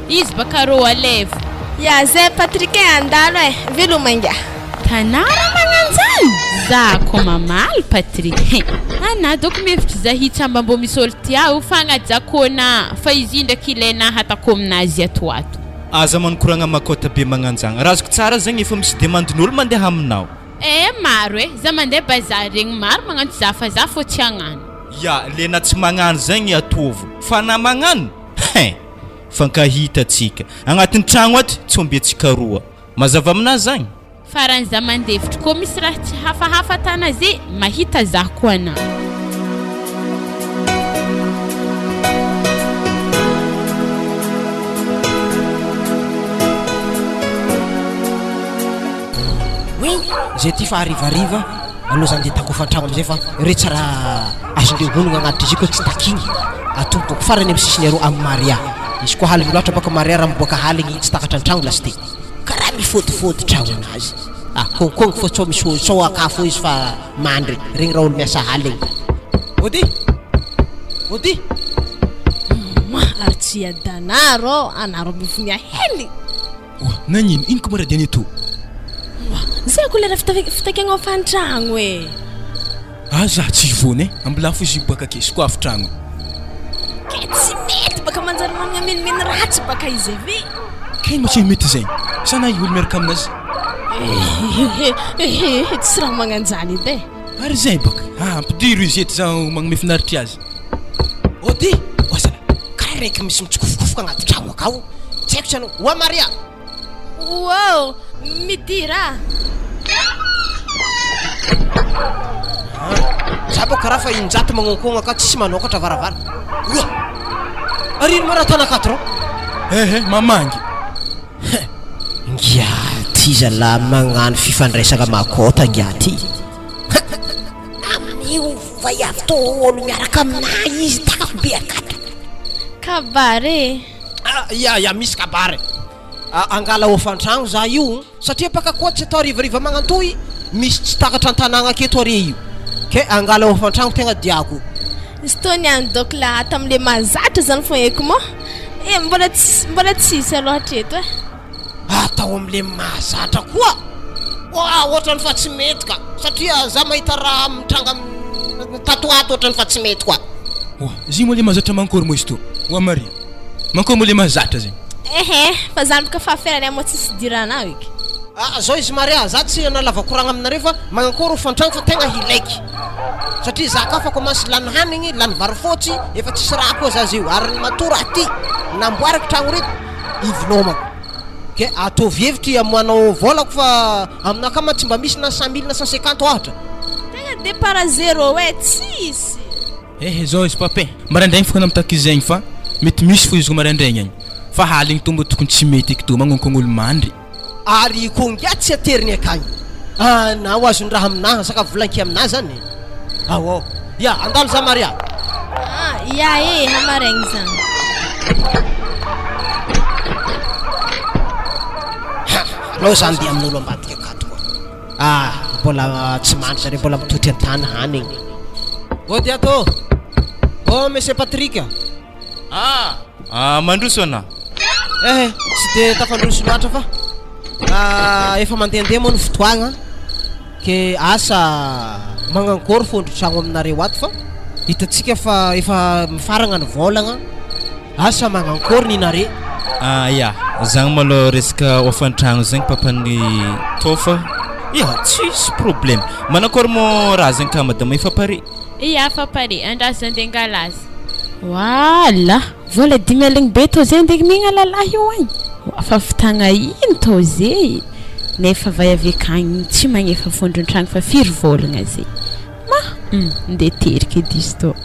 Izy baka rô alevo. Ya zay Patrick e andalo e! Veloma ingahy. Tanara magnanjany? Za ko mamaly Patrick hein! Anah doko mihevitry za hitsamba mbô misy olo tia o fagnajako anah fa izy ndraiky ilainah hatako aminazy ato ato. Aza manokoragna makôta be magnanjagna. Raha azoko tsara zegny efa misy demande-n'olo mandeha aminao. Eh maro eh! Za mandeha bazary regny maro magnantso za fa za fô tsy hagnano. Ya, le na tsy magnano zegny ataovo fa na magnano hein! Fankahita tsika. Agnatin'ny tragno ato tsy omby antsika roa. Mazava aminà zagny? Farany za mandefitry koa misy raha tsy hafahafa tana ze mahita za koa ana. Oui, zay ty fa harivariva aleo za ndeha takofa an-tragno amizay fa reo tsy raha azondreo honogna agnatiny izy io koa tsy takigny atomboko farany amy sisiny aroa amy Maria izy koa haligny loatra baka Maria raha miboaka haligny tsy takatra an-tragno lasite karaha mifôdifôdy tragno anazy ah kônkônky fô tsao misy olo tsao akafo izy fa mandry regny raha olo miasa haligny Ody! Ody! Mah ary tsy hiadanà rô anareo mivonia hely. Oa, nagnino? Ino ko mora diany eto? Oa, zay ko lera fitakiagna hofan-tragno e. Ah za tsy hivôna e, ambilafo izy baka ake, sokoafo tragno. Kay tsy mety baka manjary managna menimeny ratsy baka izy ave. Kay ma tsy mety zegny, sa na olo miaraka aminazy? Ehehehe, tsy raha magnanjany edy e. Ary zay baka, ah ampidiro izy eto za magnome finaritry azy. Ody, oa zalahy, karaha raiky misy mitsikofokofoka agnaty tragno akao. Tsy haiko tsy anao. Oa Maria! Oao! Midira! Za bôka raha fa injato magnonkogna ka tsisy manokatra varavara. Oa! Ary ino ma raha ataonao akato rô? Ehe, mamangy. Hein! Ngiahy ty zalahy magnano fifandraisagna makôta ngiahy ty. Hein! Io vaiavy tô olo miaraka aminah izy takako be akato. Kabary e. Ah, ya ya misy kabary. Angala hofan-tragno za io satria paka koa tsy atao harivariva magnantohy misy tsy takatra an-tanagna aketo are io ke angala hofan-tragno tegna diako. Izy tô niany donc la ato amle mahazatra zany fogna eky moa e mbola tsisy mbola tsisy aloha hatreto e. Atao amle mahazatra koa? Oa ohatrany fa tsy mety ka satria za mahita raha mitranga tato ato ohatrany fa tsy mety koa. Oa izy moa le mahazatra mankory moa izy tô? Oa Maria. Mankao moa le mahazatra zegny. Ehe, fa zany boka fahaferanay moa tsisy idiranao eky. Ah zao izy Maria, za tsy hanalava koragna aminareo fa magnakôry hofan-tragno fa tegna hilaiky. Satria za ka fa commence lany hanigny, lany vary fôtsy, efa tsisy raha koa za zio. Ary ny matoa raha ty namboariko tragno reto, ivilômako. Ke ataovy hevitry amoanao vôlako fa aminakahy ma tsy mba misy na 100 mille na 150 ôhatra. Tegna départ à zéro e, tsisy. Ehe zao izy pape, maraindraigny fô anao mitaky zegny fa mety misy fô izy ko maraindraigny agny fa haligny tô mbô tokony tsy mety eky tô magnonkogno olo mandry. Ary ko ngia tsy ateriny akagny anao azony raha aminaha sakafo volanky aminaha zany e ao ao ya andalo za Maria. Ah ya e hamaraigny zany. Ha alao za andeha amin'olo ambadika akato koa. Ah mbola tsy mandry zareo mbola mitotry an-tany hanigny. Ody ato ô! Monsieur Patrick a! Ah! Ah mandroso anà. Eh tsy de tafandroso loatra fa efa mandehandeha moa ny fotoagna ke asa magnankôry fondro tragno aminareo ato fa hitantsika fa efa mifaragna ny vôlagna. Asa magnankôry ny nare? Ah ya, zagny malôha resaka hôfan-tragno zegny papan'i Tôfa, ya tsisy problème. Manakôry mô raha zegny ka madama efa pare? Ya fa pare, andraso za ndeha angala azy. Wala! Vola 25 be tô zay ndeha omegna lalahy io agny? Fa fitagna ino tô zay? Nefa vay avy akagny tsy magnefa fondron-tragno fa firy vôlagna zay? Ma! Hum, ndeha terika edy izy tô.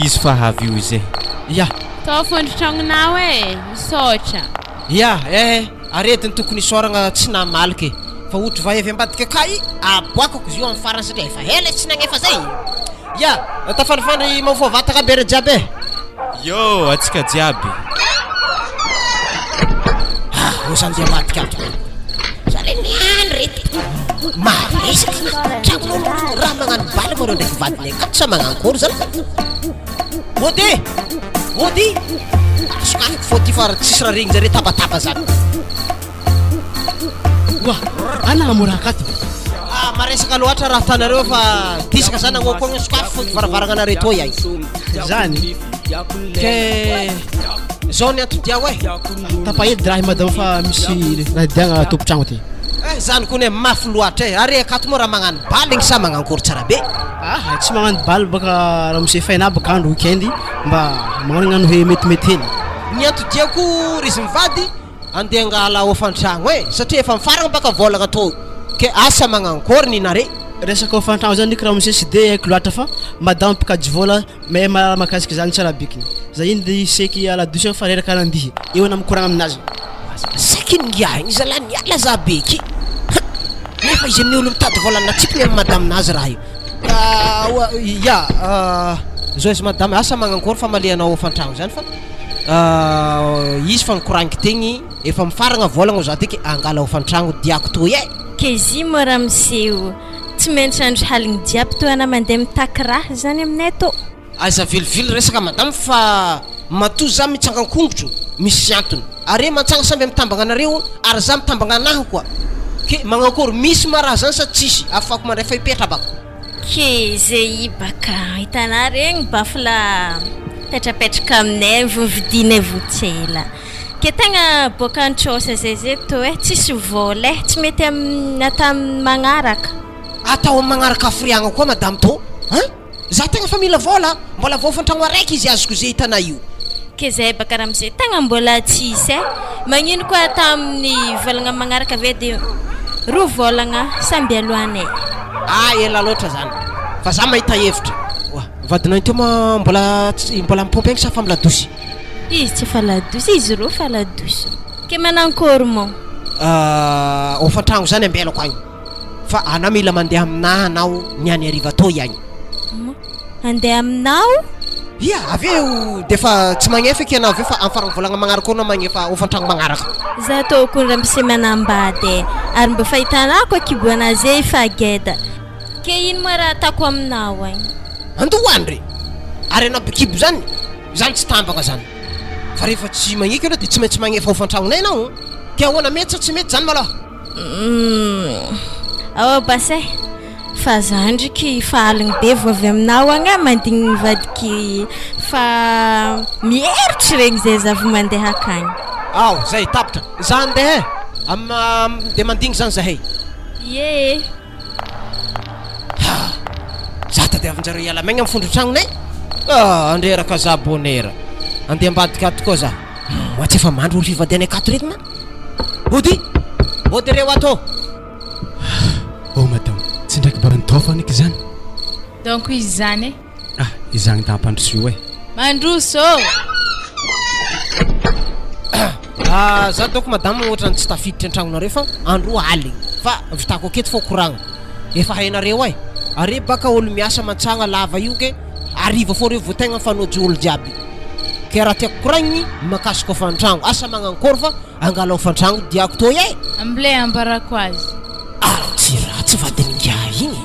Izy fa avy io izy e. Ya. Tô fondron-tragnonao e! Misaotra. Ya, eh, aretigny tokony isaoragna tsy namaly ke. Fa ohatry vay avy ambadika kay, aboakako izy io amin'ny farany satria efa ela izy tsy nagnefa zay. Ya, tafandrifandry mahafoha vatagna aby are jiaby e. Yo, antsika jiaby. Ah, osa andeha ambadika ato. Zare niany reto. Maresaka tragnon'olo raha magnano baly moa reo ndraiky vadiny akato sa magnankôry zany. Ody e! Ody! Sokafiko fô ty fa tsisy raha regny zare tabataba zany. Oa, ana mora akato. Ah, maresaka loatra raha tanareo fa disaka zany agnoako agny sokafy fo varavaragna anareo toy ay. Zany. Ke zao ny antodiao e. Tapahedy raha madama fa misy raha diagna tompon-tragno aty. Eh, zany kony e mafy loatra e. Are akato moa raha magnano baly igny sa magnankory tsara be? Ah, tsy magnano baly baka ramose faina baka andro weekend mba magnano hoe metimety hely. Ny antodiako ry izy mivady Andeha angala hofan-tragno e! Satria efa mifaragna baka vôlagna tô ke asa magnankôry ny nare? Resaka hofan-tragno zany nik ramose tsy de haiko loatra fa madama mpikajy vôla mahay mahalala mahakasika zany tsara bekiny. Za iny de seky à la douceur fa reraka nandihy. Eo ana mikoragna aminazy. Saiky ny ngiahy igny zalahy niala za beky ha! Nefa izy amin'ny olo mitady vôla natsipiny amy madaminazy raha io. Ya, zao izy madame asa magnankôry famalianao hofan-tragno zany fa. Izy fa nikoragniko tegny efa mifaragna vôlagna za ty ke angala hofantragno diako toy e! K'zy moa ramose o! Tsy maintsy andro haligny jiaby toa ana mandeha mitaky raha zany aminay tô! Aza avilivily resaka madame fa matoa za mitsangan-kongotro misy antony are mantsagna samby mitambagna anareo ary za mitambagna anahy koa ke magnankôry misy ma raha zany sa tsisy afahako mandray fepetra bako. Ke ze i baka hitanà regny bafla mipetrapetraka aminay vo vidinay vo tsy ela. Ke tegna boaka an-trôsa zay zay tô eh, tsisy vôla eh, tsy mety am atao am magnaraka. Atao am magnaraka hafiriagna koa madame tô hein! Za tegna fa mila vôla, mbola voafontragno araiky izy azoko ze hitanà io. Ke zay baka ramose tegna mbola tsisy eh! Magnino koa tamin'ny volagna magnaraka ave de roa volagna samby alohanay. Ah ela loatra zany fa za mahita hevitra. Oa, vadinao teo ma mbola tsy mbola mipômpy agny sa fa miladosy? Izy tsy efa ladosy, izy roa fa ladosy. Ke manankôry mô? Hofan-tragno zany ambelako agny. Fa anao mila mandeha aminah anao niany hariva toy agny. Handeha aminao? Ia, avy eo dia efa tsy magnefa eky anao avy eo fa amin'ny faran'ny volagna magnaraka koa anao magnefa hofan-tragno magnaraka. Za tokony ramose manambady e, ary mba fahitanako akiboana ze i Fageda. Ke ino moa raha atako aminao agny? Andoha any re! Ary anao be kibo zany, zany tsy tambagna zany. Fa rehefa tsy magneky anao dia tsy maintsy magnefa hofan-tragnonay anao. Ke ahoana mety sa tsy mety zany malôha? Humm ao basy eh! Fa zandriky fa aligny be vao avy aminao agny ah mandigny ny vadiky fa mieritry regny zay za vao mandeha akagny. Ao zay tapitra za andeha eh! Am de mandigny zany zahay. Ie eh! Ha! Za tadiavinjareo hiala maigna am fondron-tragnonay? Ah! Andreraka za bonera. Andeha ambadika ato koa za. Moa tsy efa mandry olo fivadianay akato reto ma? Ody! Ody reo ato! Oh madame, tsy ndraiky baran'ny taofa aniky zany. Donc izy zany e. Ah, izagny da ampandroso io e. Mandroso ô! Ah, za dônko madame ohatrany tsy tafiditra an-tragnonareo fa andro aligny fa vitako aketo fô koragna. Efa hainareo ay. Are baka olo miasa mantsagna lava io ke hariva fô reo vao tegna mifanojo olo jiaby. Ke raha tiako koragniny mahakasika hofan-tragno, asa magnankôry fa angala hofan-tragno diako toy e! Amble ambarako azy. Ary tsy ratsy vadin'ingahy igny e!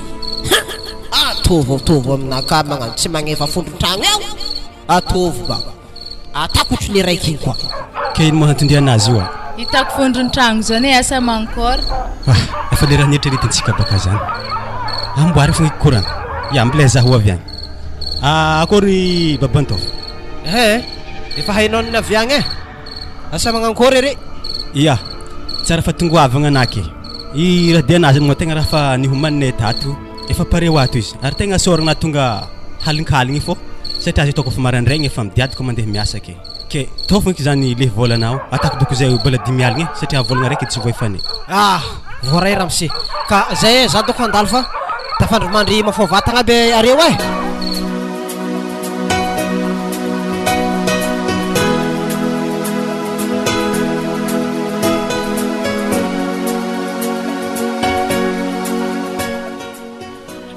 Ha! Ataovy ataovy aminakahy magnano tsy magnefa fondron-tragno eo! Ataovy ba! Atako ohatry le raiky igny koa. Ke ino moa hantondiana azy io a? Hitako fondron-tragno zany e, asa mankôry. Ah, efa le raha nieritreretintsika baka zany. Amboary fogna eky koragna. Ya, amble za ho avy agny. Ah, akory babantaofa. Eh, efa hainao ny avy agny eh. Asa magnankôry are? Ya, tsara fa tongoavagna anaky e. I raha dianazy zany moa tegna raha fa nihomaninay tato, efa pare ho ato izy. Ary tegna sôragna tonga halinkaligny fô, satria azo atao kôfa maraindraigny efa midiady kô mandeha miasa ke. Ke tô fôgna eky zany le vôlanao, atako dônko zay mbola dimy aligny e, satria vôlagna raiky tsy voaefanay. Ah! Voaray ramose. Ka zay e, za dônko handalo fa tafandry mandry mafoha vatagna aby areo e.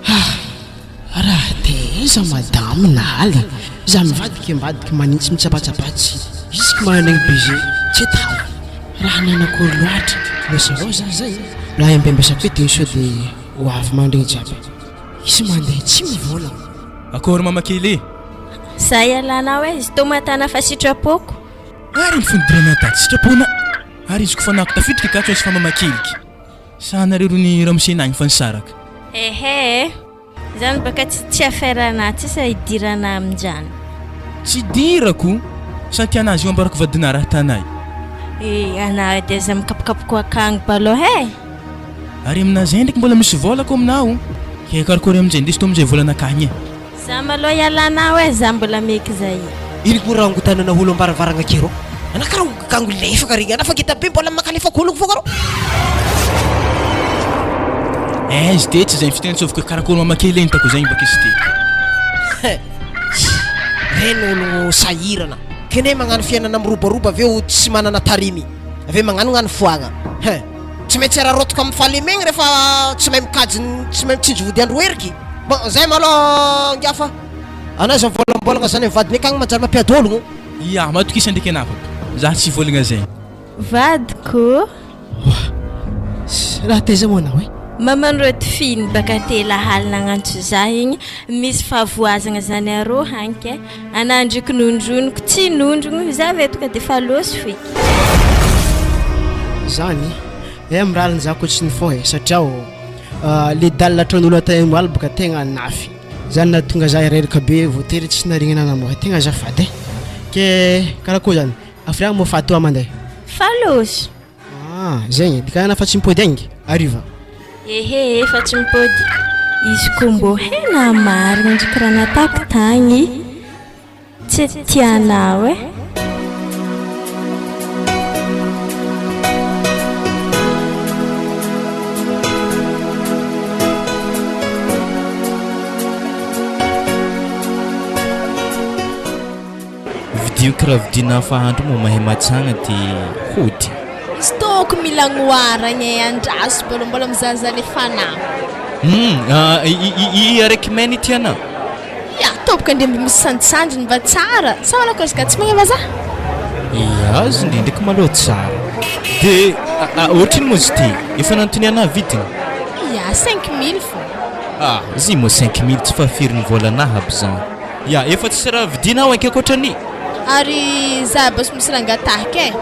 Ah! Raha taiza madame na aly za mivadika ambadika manintsy mitsapatsapatsy isky manana ny baiser tsy atao raha nanakory loatra lôsalôsa za zay raha ampiambesako eto sao de ho avy mandregny jiaby izy mandeha tsy mivola. Akory mama kely e! Za ialanao e, izy tô matana fa sitrapoko. Ary ny fonidirana tato sitrapona ary izy kofa nako tafiditra katso izy fa mama keliky. Sa nareo ro ny ramose nagny fa nisaraka. Ehe e! Zany baka tsy tsy affaire anah tsisy raha idirana aminjany. Tsy idirako! Sa tianazy io ambarako vadinah raha tanay. Eh anah edy aza mikapokapoko akagny balôha e! Ary aminah zay ndraiky mbola misy vôla ko aminah o! Ke karakôry aminjay ndeso to aminjay vôlanakah igny e! Za malôha ialanao e, za mbola meky zay. Ino koa rangotanana olo ambaravaragna ake rô? Anà karaha gango lefaka regny, anà fa ngeda be mbola makalefaka ologno fogna rô. Eh izy de tsy zegny fiteny tsôviko karakôry mamaky lentako zegny baka izy ty. Regny ologno sahirana, kene magnano fiainana mirobaroba avy eo tsy manana tarimy, avy eo magnanognano foagna, hein. Tsy maintsy araraotiko amin'ny fahalemegny rehefa tsy mahay mikajy ny tsy mahay mitsinjo vody andro heriky. Bon, zay malôha ingahy fa anà aza mivôlambôlagna zany amin'ny vadiny akagny manjary mampiady ologno. Ya, matokisa ndraiky anah papa. Za tsy hivôlagna zegny. Vadiko. Oa! Raha taiza moa anao e? Maman Rodfine baka te lahaly nagnantso za igny misy fahavoazagna zany arô hagny ke anandriko nondroniko tsy nondrogno za ve tonga de fa lôso feky. Zany eh am rariny za ko tsy nifoha eh satria o le dalle ataon'olo atao aly boka tegna nafy zany nahatonga za reraka be voatery tsy naregnina namoha tegna azafady eh ke karakory zany hafiriagna moa faty oa mandeha? Fa lôso. Ah zegny dikana fa tsy mipody agny hariva. Ehe efa tsy mipody. Izy ko mbô hena marigny ndriky raha natako tagny tsy tianao eh. Vidio kiraha vidiana fahandro moa mahay matsagna de hody. Izy tô. Toko mila agnoharagna e, andraso bôla mbola mizahazaha le fanahy. Hum, i araiky mena ity ana? Ya, tompoko ndre mbo misy sanjisandriny mba tsara, sa manao akory ka tsy magneva za? Ya, izy ndre ndraiky malôha tsara. De ohatrino moa izy ity? Efa nanontaniana vidiny? Ya, 5000 fô. Ah, izy moa 5000 tsy fahafirin'ny vôlanahy aby zany. Ya, efa tsisy raha vidiana ao anky ankoatran'i. Ary za boss misy raha angatahiko e.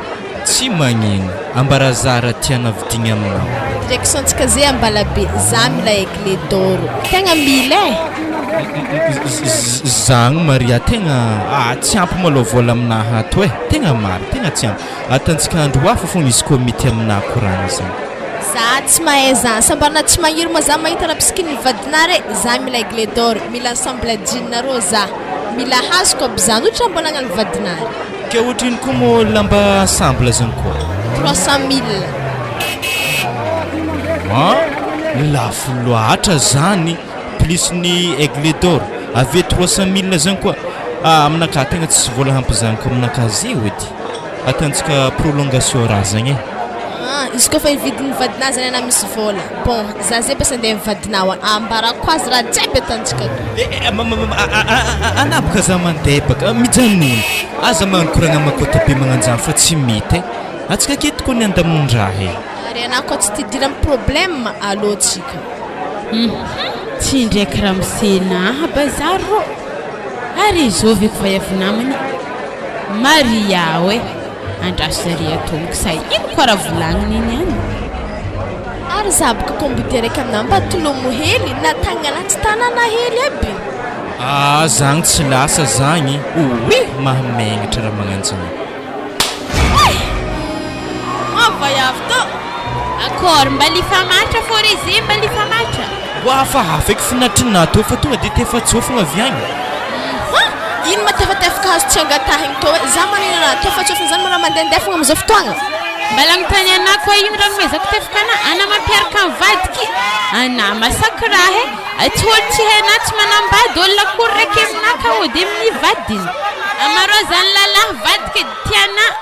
Tsy magnino, ambara za raha tiana vidigna aminao. Direction tsika ze Ambalabe, za mila aigle d'or, tegna mila e. Zagny Maria tegna ah tsy ampy malôha vôla aminahy ato e, tegna marigny, tegna tsy ampy. Atantsika andro hafa fogna izy koa mety aminahy koragna zagny. Za tsy mahay zany, sambarina tsy magniry moa za mahita raha pisikin'ny vadinare, za mila aigle d'or, mila ensemble jean nareo za, mila hazoko aby zany, ohatra mbola hagnano vadinare. Ke ohatrino koa moa lamba ensemble zany koa? 300 mille. An! Lafo loatra zany, plus ny aigle d'or, avy eo 300 mille zany koa, ah aminakahy tegna tsisy vola ampy zany koa aminakahy zay edy. Ataontsika prolongation raha zagny e. Ah, izy koa fa hividy ny vadinà zany anà misy vôla. Bon, za zay basa andeha amin'ny vadinao agny, ambarako azy raha jiaby ataontsika ato. Eh eh, anà boka za mandeha baka, mijanona. Aza magnokoragna makôta be magnanjany fa tsy mety e. Antsika aketo kony andamonin-draha e. Ary anà koa tsy tia idiran'ny problème, alô tsika. Hum, tsy indraiky ramose naha bazary rô. Ary izôvy eky vaiavy namany. Maria oe! Andraso zare atomoko sa ino koa raha volagniny iny any. Ary za boka ko mbo deraka aminah mba tolomo hely na tagnana tsy tanana hely aby. Ah zagny tsy lasa zagny oe mahamegnatra raha magnanjagny. Hay! Moa vaiavy tô! Akôry mba lifamatra fô re ze mba lifamatra. Mbo hafahafa eky finatrinà tô fa tonga de tefatsôfogna avy agny. Hum! Ino ma tefatefaka azo tsy angatahigny tô e! Za manino raha tefatsôfogna zany mbola mandehandeha fogna amizao fotoagna? Mbala agnontany anah koa ino raha nomezako tefaka anah? Anah mampiaraka ny vadiky? Anah masaky raha e! Tsy olo tsy hainah tsy manambady olo akory raiky aminah ka hody amin'ny vadiny. Amarô zany lalahy vadiky tianah.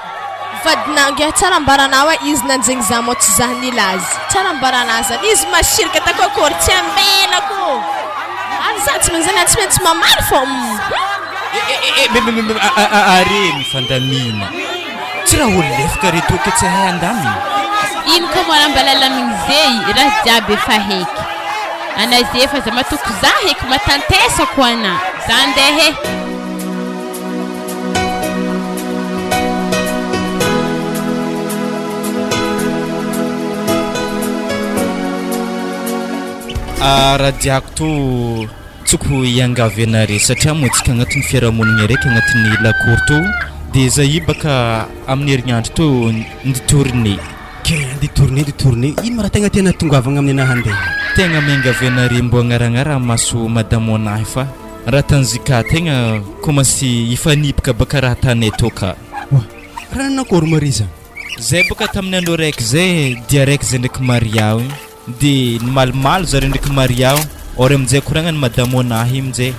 Vadinah ngiahy tsara ambaranah hoe izy nanjegny zah moa tsy zah nila azy tsara ambaranah zany izy masirika ataoko akory tsy ambelako ary zah tsy magnino zany tsy maintsy mamaly fô hum. Are mifandamina tsy raha olo lefaka re toa ke tsy hahay handamina. Ino koa moa raha mbala lamigny zey raha jiaby efa heky ana ze fa za matoky za heky matantesako ana za ndeha e. Ah, raha diako to tsoko hiangavy anare satria moa tsika agnatin'ny fiarahamonigna araiky agnatin'ny lakoro to de zahay baka amin'ny herignandro to ny tournée. Ke andeha tournée andeha tournée, ino ma raha tegna tiana tongavagna amin'ny anahy handeha? Tegna miangavy anare mbô agnaragnara maso madamo anahy fa Raha tany JK tegna commence hifanipaka baka raha tany tô ka. Oa, raha nanakôry ma re zany? Zay bôka tamin'ny andro araiky zay dia araiky zay ndraiky Maria io de nimalomalo zareo ndraiky Maria io or aminjay koragnany madamo anahy aminjay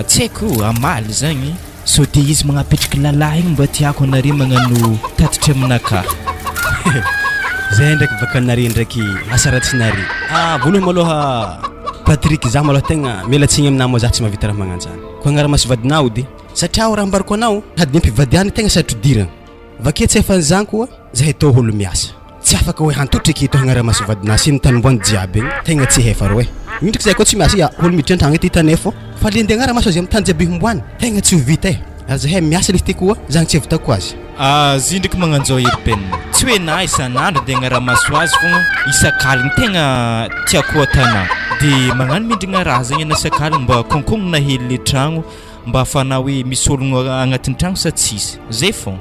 tsy haiko hamaly zagny sao de izy magnapetraky lalahy igny mba tiako anare magnano tatitra aminakahy. Zay ndraiky baka nare ndraiky asa ratsy nare. Ah, voalohany malôha Patrick za malôha tegna miala tsigny aminà moa za tsy mahavita raha magnanjany. Koa agnara-maso vadinao ody satria raha ambarako anao sady ny ampivadiana tegna sarotro idiragna. Vakia tsy efan'izany koa zahay tô olo miasa. Tsy afaka hoe hantotry eketo hagnara-maso vadinà sy ny tanimboany jiaby egny, tegna tsy hefa rô e. Indriky zahay koa tsy miasa ia, olo miditra an-tragno eto hitanay fô fa le andeha hagnara-maso azy amin'ny tany jiaby homboany, tegna tsy ho vita e. Ary zahay miasa lesy ty koa zany tsy ahavitako azy. Ah zy ndreky magnanjao hery ben tsy hoe na isan'andro de agnaramaso azy fogna isak'aligny tegna tiako atana de magnano mindrigna raha zegny ana isak'aligny mba konkognona hely le tragno mba ahafahana hoe misy ologno agnatin'ny tragno sa tsisy zay fogna.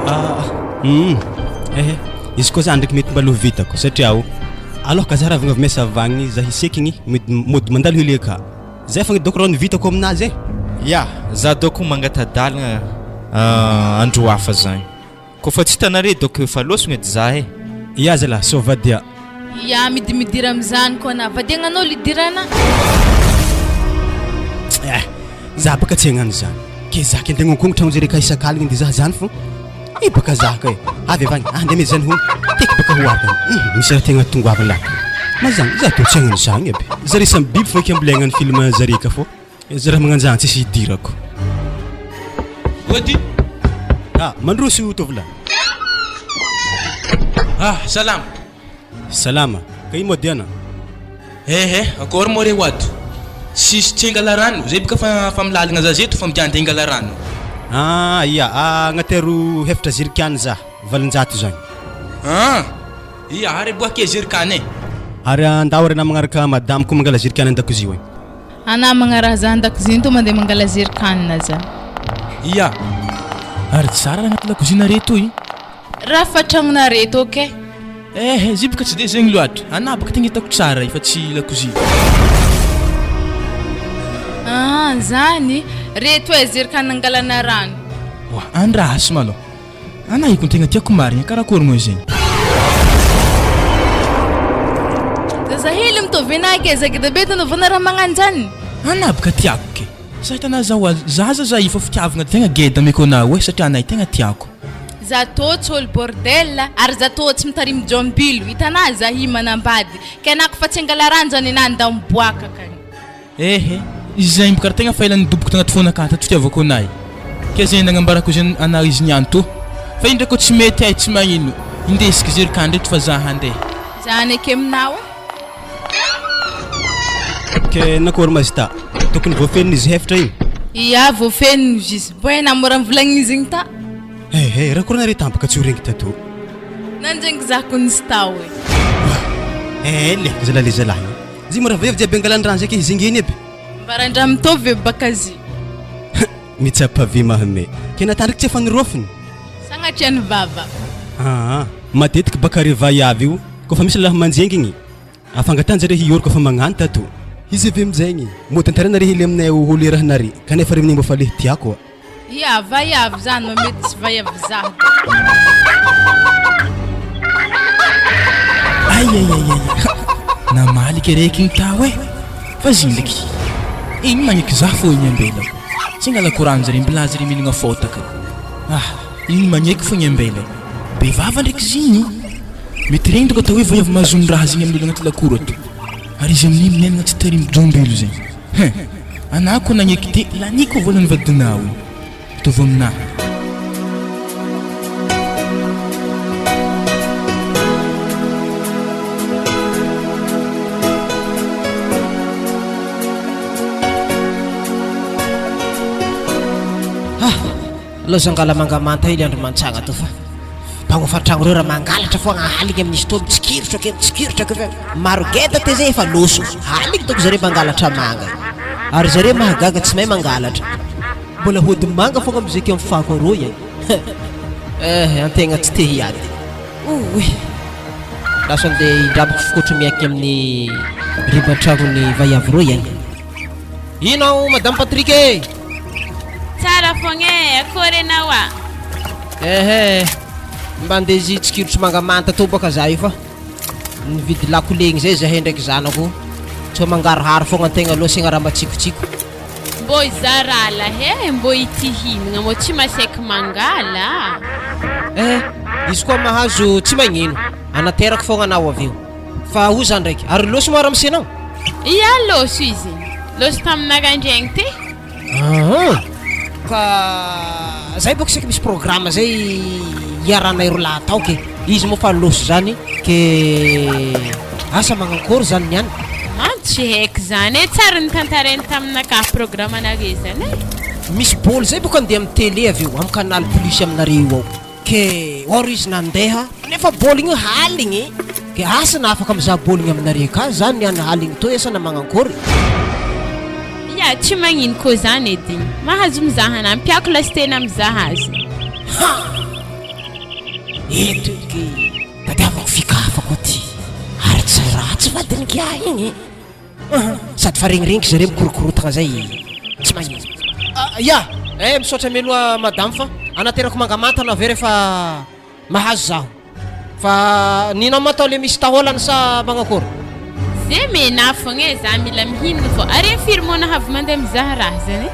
Ah hum ehe izy koa zany ndraiky mety mba lo vitako satria o aloha ka za raha avy avy miasa avy agny za hisekigny mody mandalo hely aka. Zay fogna dôko rô ny vitako aminazy e. Ya, za dôko mangata-dalagna andro hafa zagny. Kôfa tsy hitanare dôko efa lôsogno edy za e. Ya zalah, sao vadia. Ya, midimidira amizany koa na vadiagnanao lidirana. Eh, za baka tsy hagnano zany. Ke za ke andeha hagnokogno tragno jere ka isak'aligny de za zany fô. Io baka za kay. Avy avy agny, andeha mety zany hono. Tiako baka ho avy agny. Hum, misy raha tegna tongoavana lahy. Mazagny, za tô tsy hagnano zagny aby. Zare samy biby fô eky ambolegna ny film zare ka fô. Za raha magnanjany tsisy idirako. Ody. Ah, mandroso tovolahy. Ah, salama. Salama, ka ino moa Diana? Ehe, akory moa re Wado? Tsisy tsy hangala rano, zay boka fa fa milalagna za zeto fa mijandy hangala rano. Ah, ia, agnatero hefitra zirikany za, 800 zagny. Ah, ia, ary aboaky e zirikany e. Ary andao ary anah magnaraka madame ko mangala zirikany andakozia agny. Anah magnaraha za andakozia tô mandeha mangala zirikany za. Ia, ary tsara raha agnaty lakozia nare toy. Raha fa tragnonare tô kay. Eh, izy io boka tsy de zegny loatra. Anah boka tegna hitako tsara io fa tsy lakozia. Ah, zany. Reto e, zerikana angalana rano. Oa, andraso malôha. Anah io ko tegna tiako marigna, karakôry moa zegny? Zazahely mitovy anah ke, za geda be tanaovana raha magnanjany. Anah boka tiako ke. Sa hitanah zaho za aza za io fa fitiavagna tegna geda ameko anah io e, satria anah io tegna tiako. Za tô tsy olo bordel ary za tô tsy mitarimy jombilo hitanà za hi manambady ke anà kofa tsy angala rano zany enà ndao miboaka akagny. Ehe, izay mboka ary tegna fa ela nidoboka tagnaty fonakà tato fitiavako anay ke zay nagnambarako izy anah izy niany tô fa indra kô tsy mety ay tsy magnino indesiko zerikany reto fa za handeha. Za hanaiky aminao e. Ke nakory Mazda, tokony voafeniny izy hefitra igny? Ia voafeniny izy, mbô enà mora mivolagna izy igny ta. Ehe, raha korana re tampoka tsy ho regny tato. Nandregny za ko nisy tao e. Eh le, zalahy le zalahy io. Zy mora vehivavy jiaby angalany rano zay ke zingeny aby. Mbarandraha mitovy e baka zy. Mitsapa vy mahame. Ke natandriky tsy efa nirofiny. Sagnatria ny vava. Aa, matetiky baka re vaiavy io kofa misy lahy manjengy igny. Afangatahany zare hioroko fa magnano tato. Izy avy aminjegny, mody antarena re hely aminay ho lerahinare kanefa re amin'igny mba fa lehy tiako a. Ia, vaiavy zany ma mety tsy vaiavy zaho. Ay ay ay ay ha! Namaly ke reky igny tao e! Fa zindriky igny magneky zah fô igny ambelako. Tsy angalako rano zare mbilà zare mihinagna fôtaka. Ah! Igny magneky fô igny ambela e. Be vava ndraiky zigny. Mety regny dônko atao hoe vaiavy mahazony raha zegny amin'olo agnaty lakoro ato. Ary izy amin'igny minenagna tsy tarimy jombilo zegny. Hein! Anah koa nagneky de laniko volan'ny vadinao io. Mitovy aminah. Ah! Loza angala manga manta ily andro mantsagna to fa mpagnofa tragno reo raha mangalatra foagna aligny amin'izy to mitsikirotra ake mitsikirotra ake fa maro geda te zay efa loso aligny doko zare mangalatra manga ary zare mahagaga tsy mahay mangalatra mbola hody manga foagna amizay ke amin'ny fako aroy e eh antegna tsy te hiady oy lasa andeha hindramiko fikotro miankigny amin'ny riban-tragnon'ny vaiavy roy agny ino aho madame Patrick e Tsara fogna e, akory enao a? Ehe, mba andeha hitsikirotry manga manta teo baka za io fa nividy lakole igny zay zahay ndraiky zanako, sao mangaroharo fogna antegna aloha asiagna raha matsikotsiko. Mbô izaho rahalahy e, mbô ity hihinagna mbô tsy masaiky mangala a. Eh, izy koa mahazo tsy magnino, anaterako fogna anao avy eo. Fa oza ndraiky, ary lôso moa ramose nao? Ia lôso izy, lôso tamin'ny naraindraigny ty. Aa! Ka zay bôka saika misy programme zay iarahanay rolahy atao ke, izy moa fa lôso zany ke asa magnankôry zany niany? Mano tsy haiko zany e, tsary notantarainy taminakahy programme-nare zany e. Misy bôly zay bôka andeha amin'ny télé avy eo, amin'ny canal plus aminareo io ao. Ke or izy nandeha nefa bôligny io haligny ke asa na afaka mizaha bôligny aminare ka za niany haligny toy asa na magnankôry. Ya, tsy magnino koa zany edy igny. Mahazo mizaha anah, ampiako lasitena mizaha azy. Ha! Eto edy ke tadiavako fikafa koa ty ary tsy ratsy vadin'ingiahy igny e. Sady fa regniregniky zareo mikorokorotagna zay tsy magnino. Ya! Eh misaotra mialoha madame fa anaterako manga manta anao avy eo rehefa mahazo zaho. Fa ninao ma atao le misy taolany sa magnakôry? Ze mena fogna e, za mila mihinagna fô. Are firy moa nahavy mandeha mizaha raha zany e?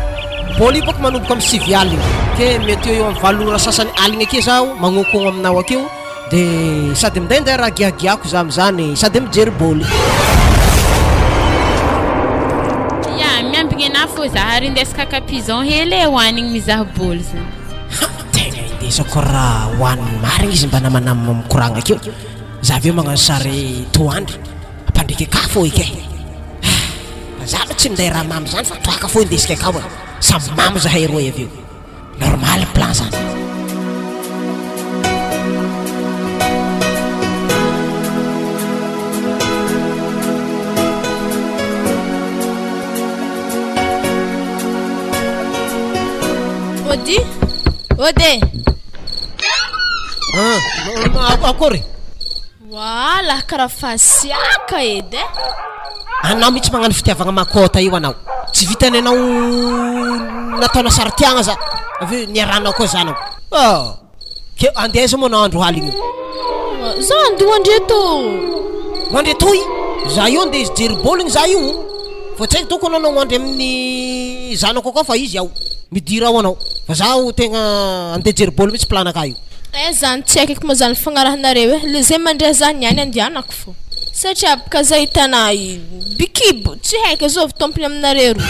Baoly io bôka manomboka amin'ny sivy aligny, ke mety eo eo amin'ny valo ora sasany aligny ake zaho magnonkogno aminao akeo de sady mindainday raha giagiako za amizany sady mijery baoly. Ya, miambigny anah fô za ary indeso kaka-pigeon hely e hoanigny mizaha baoly zany. Ha! Tegna indesako raha hoanigny marigny izy mba namanama mikoragna akeo, za avy eo magnano sary toandro, ampandriky akà fô eky e. Ah! Fa za aloha tsy minday raha mamy zany fa toaka fô indesiko akao e, samy mamo zahay roy avy eo. Normal plan zany. Ody? Ody e! Ah, akory? Voila, karaha fasiaka edy e! Anao mihitsy magnano fitiavagna makôta io anao. Tsy vitan'ny anao nataonao saritiagna za, avy eo niarahanao koa zanako. Oh! Ke andeha aiza moa anao andro aligny io? Za andeha ho andreto. Ho andretoy? Za io andeha hijery baoligny za io. Fa tsy haiko dônko anao na ho andry amin'ny zanako akao fa izy ao. Midira ao anao. Fa zaho tegna andeha hijery baoly mihitsy plan-nakà io. Eh zany tsy haiko eky moa zany fagnarahanareo eh, le zay mandray za niany andianako fô. Satria bka za hitanà i bikibo tsy haiko azovy tompony aminareo ro.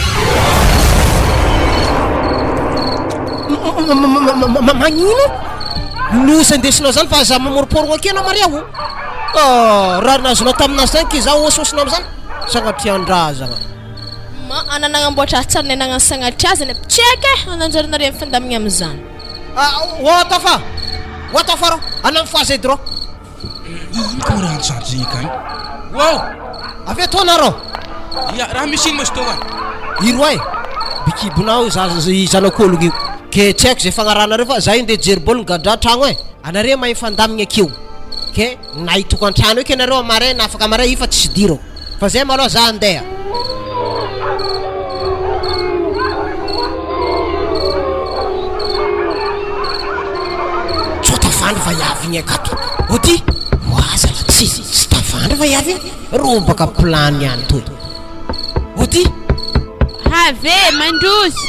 Magnino? Loza indesinao zany fa aza mamoroporogno akia anao Maria o! Ah, raha nazonao taminazy tagny ke zaho hosihosina amizany, sagnatria-ndrazagna. Ma, ana nagnamboatra azy tsara nagnano sagnatria zany tsy haiko eh, ananjarinareo mifandamigna amizany. Ah, what the fa? What the fa rô? Anao mifohaza edy rô. Ino ka raha antsoantso zegny akagny? Wow! Avy eto ana rô. Ya, raha misy ino ma izy tô agny? Iro e, bikibonao io zaza i zanak'ologno io. Ke tsy haiko ze fagnarahanareo fa za io ndeha hijery baoly migadra tragno e. Anare mahay mifandamigna akeo. Ke na hitokantrano eky anareo amaray na afaka amaray io fa tsisy idirako. Fa zay malôha za andeha. Tsô tavandry vaiavy igny akato. Ody! Oa zala tsy tsy tavandry vaiavy igny. Robaka plan niany toy. Ody! Have, mandroso!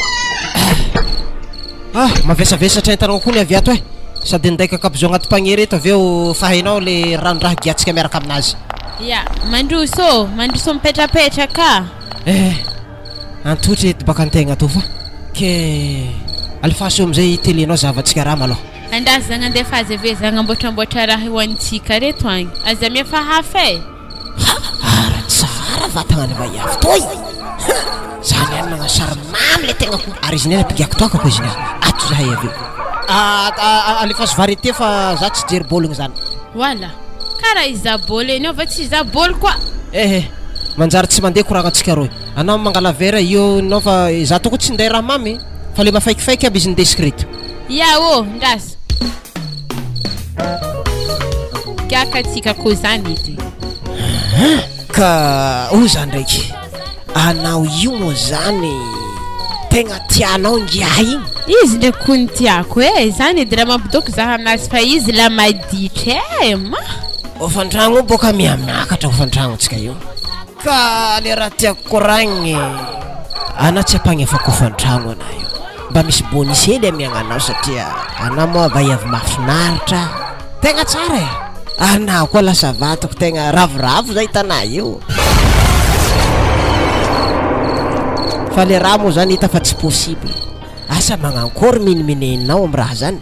Ah! Mavesavesatra entanao koa ny avy ato eh! Sady ninday kakapozo agnaty panier reto avy eo fa hainao le ranon-draha giatsika miaraka aminazy. Ya, mandroso ô! Mandroso mipetrapetraka! Eh! Antotra eto baka antegna ato fa ke alefaso eo amizay tele-nao zahavantsika raha malôha. Andraso za gnandefa azy avy eo za gnamboatramboatra raha hohanintsika reto agny. Aza mihafahafa eh! Ha! Ara tsara vatagna ny vaiavy toy! Ha! Za niany magnano sary mamy le tegna ko! Ary izy niany ampigako toaka ko izy niany! Ato zahay avy eo! Ah alefaso variété fa za tsy hijery baoligny zany! Voilà! Karaha hizaha baoly enao va tsy hizaha baoly koa! Ehe! Manjary tsy mandeha koragnantsika roy! Anao mangala verre io nao fa za to ko tsy hinday raha mamy fa le mafaikifaiky aby izy nindesiko reto! Ya ô! Ndraso! Gaga tsika ko zany edy. Haa ka oza ndraiky anao io moa zany tegna tianao ngiahy igny? Izy ndraiky kony tiako e, zany edy raha mampidoko za aminazy fa izy la maditra e, ma. Hofan-tragno io boka miha-miakatra hofan-tragno-tsika io. Ka le raha tiako koragniny anao tsy ampagnefako hofan-tragno anah io. Mba misy bonus hely amiagna anao satria anao moa vaiavy mahafinaritra. Tegna tsara e! Anao koa lasa vadiko tegna ravoravo zay tanà io. Fa le raha moa zany hita fa tsy possible. Asa magnankory miniminenao am raha zany?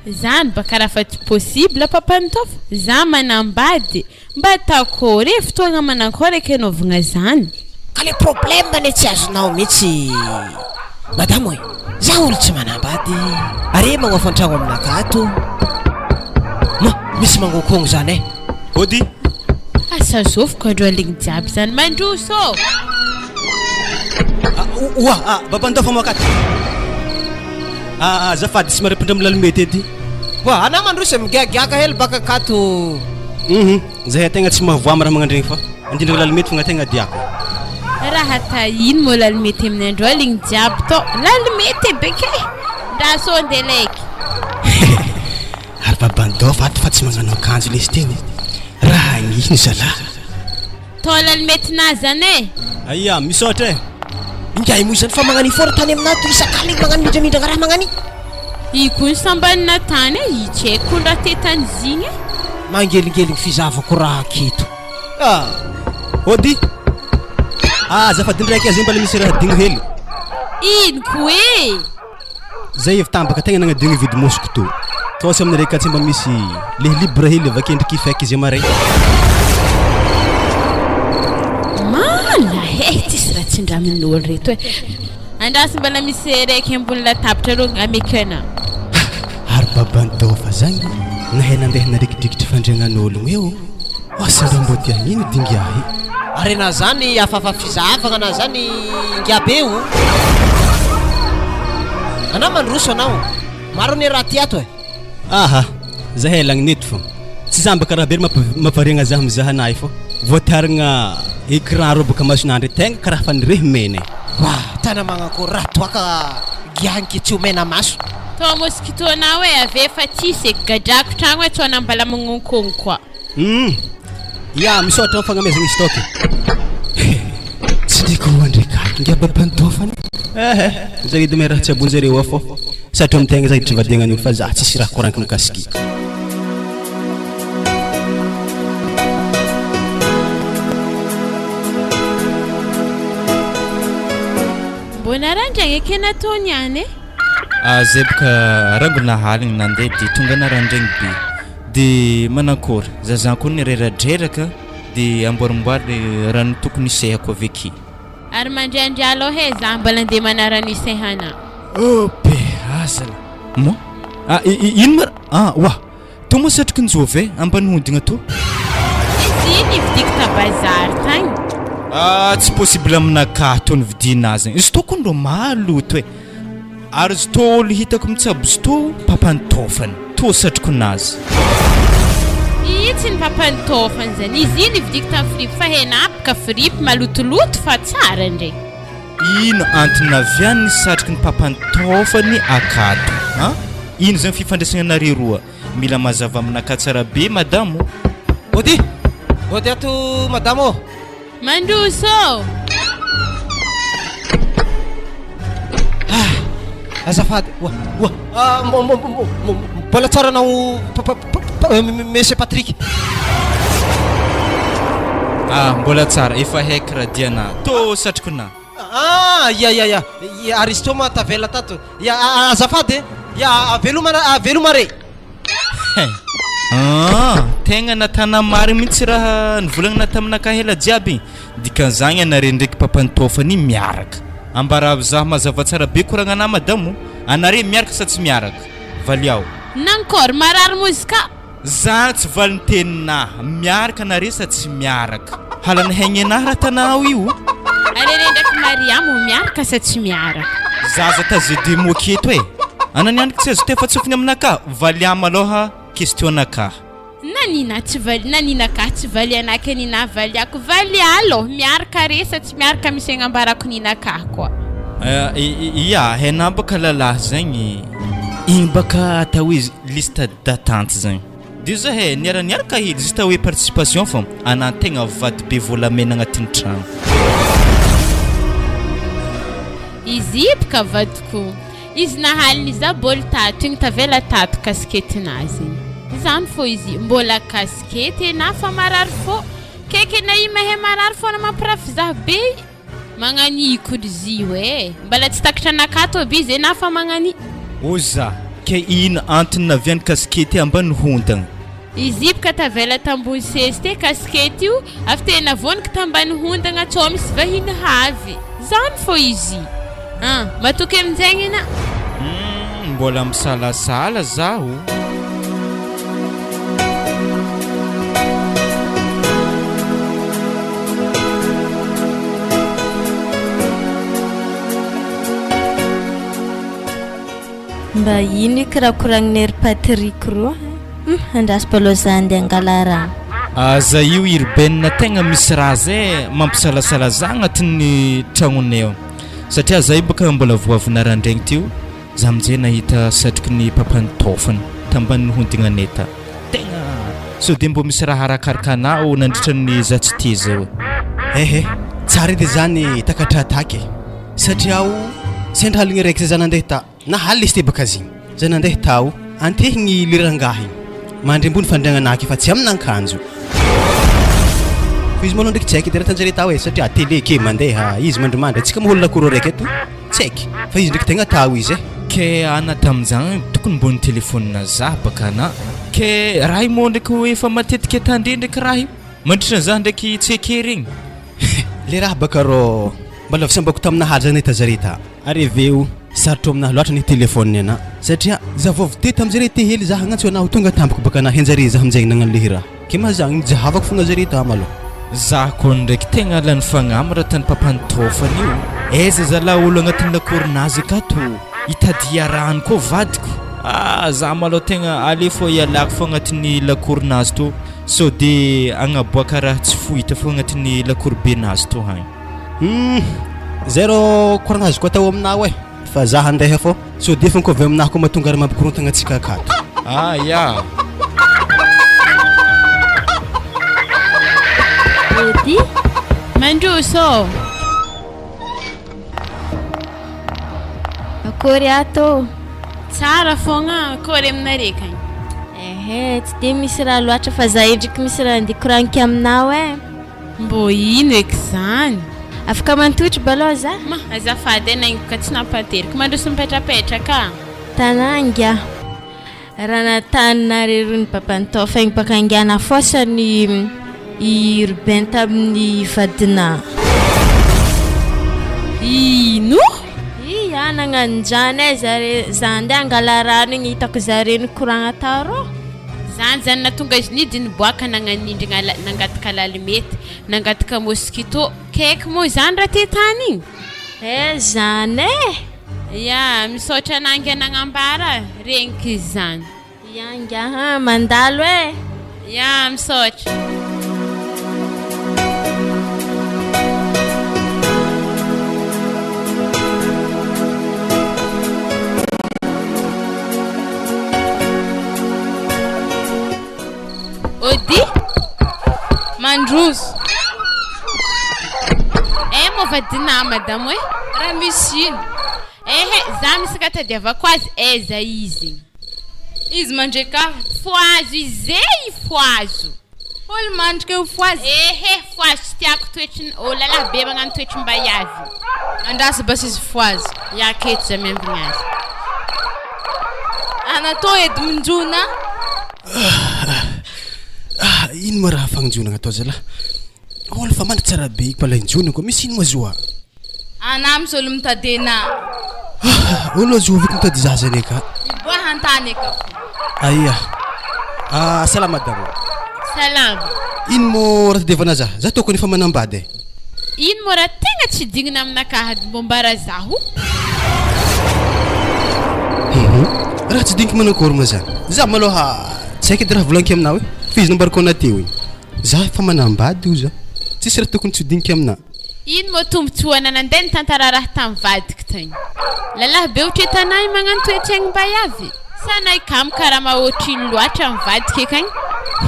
Zany ba karaha fa tsy possible papa Ntaofo, za manambady Mba ataoko re fotoagna manankory eky anaovagna zany. Ka le problème anie tsy azonao mihitsy madamo e! Za olo tsy manambady are magnofa antragno aminakahy ato ma misy mangonkogno zany e! Ody! Asa zoviko andro aligny jiaby zany mandroso ô! Oa! Ah, baba ndao fa makaty. Ah, azafady somary ampindramo lalomety edy. Oa, anah mandroso e, migiagiaka hely baka akato. Hum, zahay tegna tsy mahavoa am raha magnandregny fa andindrigny lalomety fogna tegna diako. Raha tahiny moa lalomety amin'ny andro aligny jiaby tô lalomety be ke! Ndraso ndeha laiky. Ary baba ndao fa ato fa tsy magnano akanjo lesy teny e. Raha agnino zalah. Tô lalomety-nazy zany e! Aia, misaotra e! Ingahy moa izany fa magnani foana tany aminah to isak'aligny magnano mindramindragna raha magnani. I koa ny sambany natany e, i tsy haiko koa raha tetany zigny e. Mangelingeligny fizahavako raha aketo. Ah! Ody! Ah, azafady ndraiky aza mbola misy raha adigno hely. Ino koa e? Zay avy tambaka tegna nagnadigno hividy mosiko tô. Tô sy aminareo ka tsy mba misy le libre hely avy akendriky fek izy amaray. Mala eh, tsisy raha tsindramin'olo reto eh. Andraso mbola misy raiky ambony latabatra rô ameko anà. Ary baban'i Dôfa zagny nahay nandeha narikidrikitry fandriagnan'ologno eo. Asa ndra mbô te hagnino dy ngiahy. Ary na zany hafahafa fizahavagna na zany ngiabe o! Anao mandroso anao. Maro anie raha ty ato e. Aha, zahay lagnina eto fô. Tsy za mba karaha be ry mampavariagna za mizaha anah fô voatarigna écran rô bôka masonah ndray tegna karaha fa nirehy mena e. Wah, tana magnakôry raha toa ka giagny ke tsy ho mena maso. Tô mosquito anao e, avy efa tsisy e, gadrako tragno e, tsô anah mbala magnonkogno koa. Humm! Ya, misaotra amin'ny fagnamezagna stock e. Tsy tiako ho andrekaiky ingahy baban'i Dofany. Eh eh, zay edy mahay raha tsy abon-jareo ao fô satria amin'ny tegna za hiditra vadiagnan'olo fa za tsisy raha koraniko mikasiky. Mbô narandragna eky nataony ihany e. Ah zay boka rangona aligny nandeha de tonga narandraigny be. De manakôry, za zany koa nireradreraka de amboarimboary rano tokony hisehako avy aky. Ary mandriandria aloha e, za mbola andeha manarano hisehana. Ope, aza la. Moa? Ah, ino ma ah, oa, tô moa satroky ny jovy e, ambany hodigna tô. Izy iny nividiako ta bazary tagny. Ah, tsy possible aminakahy tô nividiana azy, izy tô kony rô maloto e. Ary izy tô olo hitako mitsabo izy tô mpampantôfany, tô satrokonazy. Ii tsy ny mpampantôfany zany, izy iny nividiako tam fripy fa hena bka fripy malotoloto fa tsara ndre. Ino antony naviany ny satroky ny mpampantôfany akato an? Ino zany fifandraisana nareo roa? Mila mazava aminakahy tsara be madamo. Ody! Ody ato madamo ô! Mandroso ô! Ah! Azafady! Oa! Oa! Ah, mbo- mbo- mbo- mbo- mbola tsara anao pa- pa- pa- pa- Monsieur Patrick. Ah, mbola tsara, efa haiko raha diana. Tô satriko na. Ah, ya ya ya. Ya, Aristo ma tavela tato. Ya, azafady e. Ya, veloma veloma re. Ah, tegna natana marigny mihitsy raha nivolagnina taminakahy ela jiaby. Dikan'izagny anare ndraiky mpampantôfany miaraka. Ambaravo zaho mazava tsara be koragnanah madamo, anare miaraka sa tsy miaraka? Valiao. Nankôry marary mozika. Zany tsy valinteninah, miaraka anare sa tsy miaraka? Halany haignenah raha tanao io. Arere ndraiky Mariamo miaraka sa tsy miaraka? Zaza taze demo aketo e! Ana niany tsy azo tefa tsofiny aminakahy, valià malôha question nakahy. Na nina tsy vali na ninakahy tsy valianah ke ninah valiako, valià alôha, miaraka are sa tsy miaraka misy agnambarako ninakahy koa. Ia, hainah baka lalahy zegny, igny baka atao hoe liste d'attente zegny. De zahay niara niaraka hely juste hoe participation fa anah tegna vady be volamena agnatin'ny tragno. Izy bka vadiko izy nahaliny za bôly tato igny tavela tato casquette-nazy igny zany fô izy mbôla casquette enah fa marary fô kaiky enah io mahay marary fôna mampirafy zah be. Magnani korzy hoe mbala tsy takatra anakahy toby izy enah fa magnani. Oza, ke ino antony naviany kasikety ambany hondagna? Izy bka tavela tambony seza te kasikety io avy tena vonoky tambany hondagna tsô misy vahiny havy zany fô izy an! Matoky aminjegny enah? Humm mbola misalasala zaho. Mba ino io kirakoragn'i ry Patrick rô a? Hum, andraso balô za andeha angala rano. Aza io Urbaine tegna misy raha zay mampisalasala za agnatin'ny tragnonay ao satria za io bôka mbola vao avy narandraigny teo Za amizay nahita satroky ny papa nitaofana tambanin'ny hondignanay ta. Tegna sao de mbô misy raha arakaraka anao nandritra ny za tsy tia zao e. Ehe, tsara edy zany takatra taky e. Satria aho sendra aligny raiky zay za nandeha ta na halina izy te baka zigny za nandeha tao antehigny le rangahy igny mandry ambony fandriagnanah efa tsy amin'ankanjo fa izy malôha ndraiky tsy haiko edy raha tanjare tao e satria tele ke mandeha izy mandrimandry antsika moa olo lakoro araiky eto tsy haiky fa izy ndraiky tegna tao izy e. Ke ana tamin'izany tokony mbô nitelefaonina za baka ana ke raha io moa ndraiky hoe efa matetika tandre ndraiky raha io mandritra ny za ndraiky tsy eke regny. Le raha baka rô mba lavsambako tamina haja nahita zare ta ary aveo sarotro aminahy loatra ny telephone anah satria za vao avy teto amizare te hely za hagnantso anah ho tonga tampoka baka anah henjare za aminjegny nagnano le raha ke mazagny nijahavako fogna zare ta malôha. Za koa ndraiky tegna lany fagnamy raha tany papanitaofana io, aiza zalahy olo agnatin'ny lakoronazy akato hitady hiarahany koa vadiko, ah za malôha tegna aleo fô ialako fô agnatin'ny lakoronazy tô. Sao de agnaboaka raha tsy fohita fô agnatin'ny lakoro be nazy tô hagny. Humm! Zay rô koragna azoko atao aminao e! Fa za handeha fô sao de fônko avy aminahy koa mahatonga raha mampikorontagna antsika akato. Ah ya! Edy? Mandroso ô! Akory ato ô? Tsara fogna, akory aminare kany? Ehe, tsy dia misy raha loatra fa za endriky misy raha andeha koragniky aminao eh. Mbô ino eky zany? Afaka mantotry balôha za? Ma, azafady eh, naingoka tsy nampateriko. Mandroso mipetrapetraka. Tanà ingahy. Raha nataninareo rony baban'i Taofa igny baka angiana fôsany i Ruben tamin'ny vadinà. Ino? Ia, nagnanonjany e zare, za andeha hangala rano igny hitako zare nikoragna tarô. Zany zany nahatonga izy nidy niboaka nagnanindrigna nangataka lalimety, nangataka mosquito, kaiky moa zany raha ty tany igny? Eh zany e! Ya, misaotra anangy nagnambara, regniko izy zany. Ya ngiahy a, mandalo e! Ya, misaotra. Ody? Mandroso. Eh moa vadinà madamo eh. Raha misy ino? Ehe, za misy raha tadiavako azy, aiza izy? Izy mandreka. Fohazo izy e, fohazo. Olo mandrika io fohazo. Ehe, fohazo tsy tiako toetry, oh lalahy be magnano toetrim-baiavy. Andraso basy izy fohazo. Ya aketo za miambigny azy. Anatô edy minjona. Ah, ino moa raha fagnonjonagna atao zalahy? Olo fa mandry tsara be mbola injonagna koa, misy ino moa zo ah? Anà misy olo mitady anà. Ah, olo azo oviko mitady zaza anie ka. Miboaha an-tany eka fo. Aia. Ah, salama madama. Salama. Ino moa raha tadiavana za? Za tokony efa manambady e. Ino moa raha tegna tsy dignina aminakahy ady mbô mbara zaho? Hum, raha tsy digniko manakôry moa zany? Za malôha tsy haiko edy raha volagniko aminao e, fa izy nambarako anah teo igny, za efa manambady oza, tsisy raha tokony tsy ho digniko aminah. Ino moa tombotsoa nanandeha nitantara raha tam vadiko tagny? Lalahy be ohatry tanà io magnano toetsaigny mbaiavy? Sa na i kamo karama ohatrino loatra mivadika ekagny?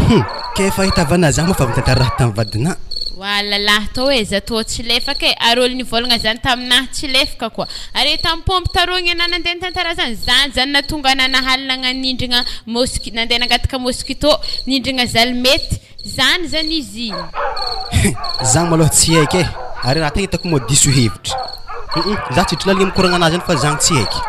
Hum, ke fahitavana za moa fa mitantara raha tam vadinah. Wa lalahy tô e, za tô tsy lefaka e, ary olo nivôlagna zany taminahy tsy lefaka koa. Ary tam pompe tarôgny anah nandeha nitantara zany, zany zany nahatonga anah nahalina nagnanindrigna mosqui- nandeha nangataka mosquito, nindrigna zalimety, zany zany izy igny. Zany malôha tsy haiky e, ary raha tegna hitako moa diso hevitra. Hum, za tsy hiditra laligny mikoragna anazy any fa zany tsy haiky.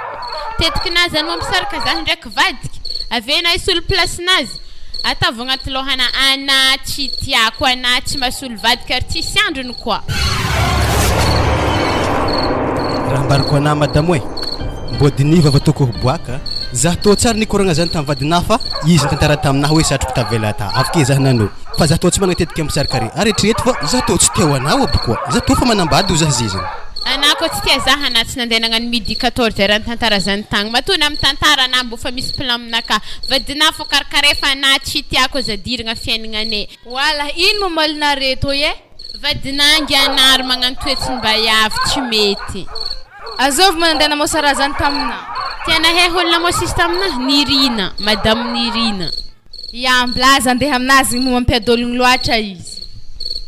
Tetikinazy zany mampisaraka za ndraiky vadiko, avy eo na hisolo place-nazy, ataovy agnaty lôhana anah tsy tiako, anah tsy mahasolo vadiko ary tsisy androny koa. Raha ambarako anah madamo e, mbô diniho vava toko hiboaka, za tô tsary nikoragna zany tam vadinah fa izy nitantara taminah hoe satriko tavela ta, avy ke zah nanô, fa za tô tsy managna tetika hampisaraka are, ary eritrereto fa za tô tsy te ho anao aby koa, za tô fa manambady ho zah ziziny. Anah koa tsy tia zah anah tsy nandeha nagnano midi quatorze heures nitantara zany tagny, matoa na mitantara anah mbô fa misy plan aminakahy, vadinah fô karakaray fa anah tsy tiako aza dirigna fiaignananay. Wala, ino mamalinare toy e? Vadinangy anary magnano toetsim-baiavy tsy mety. Azovy moa nandeha namosa raha zany tamina? Tiana he olo namosa izy tamina? Nirina, madame Nirina. Ia, milaza andeha aminazy igny moa mampiadôlogno loatra izy.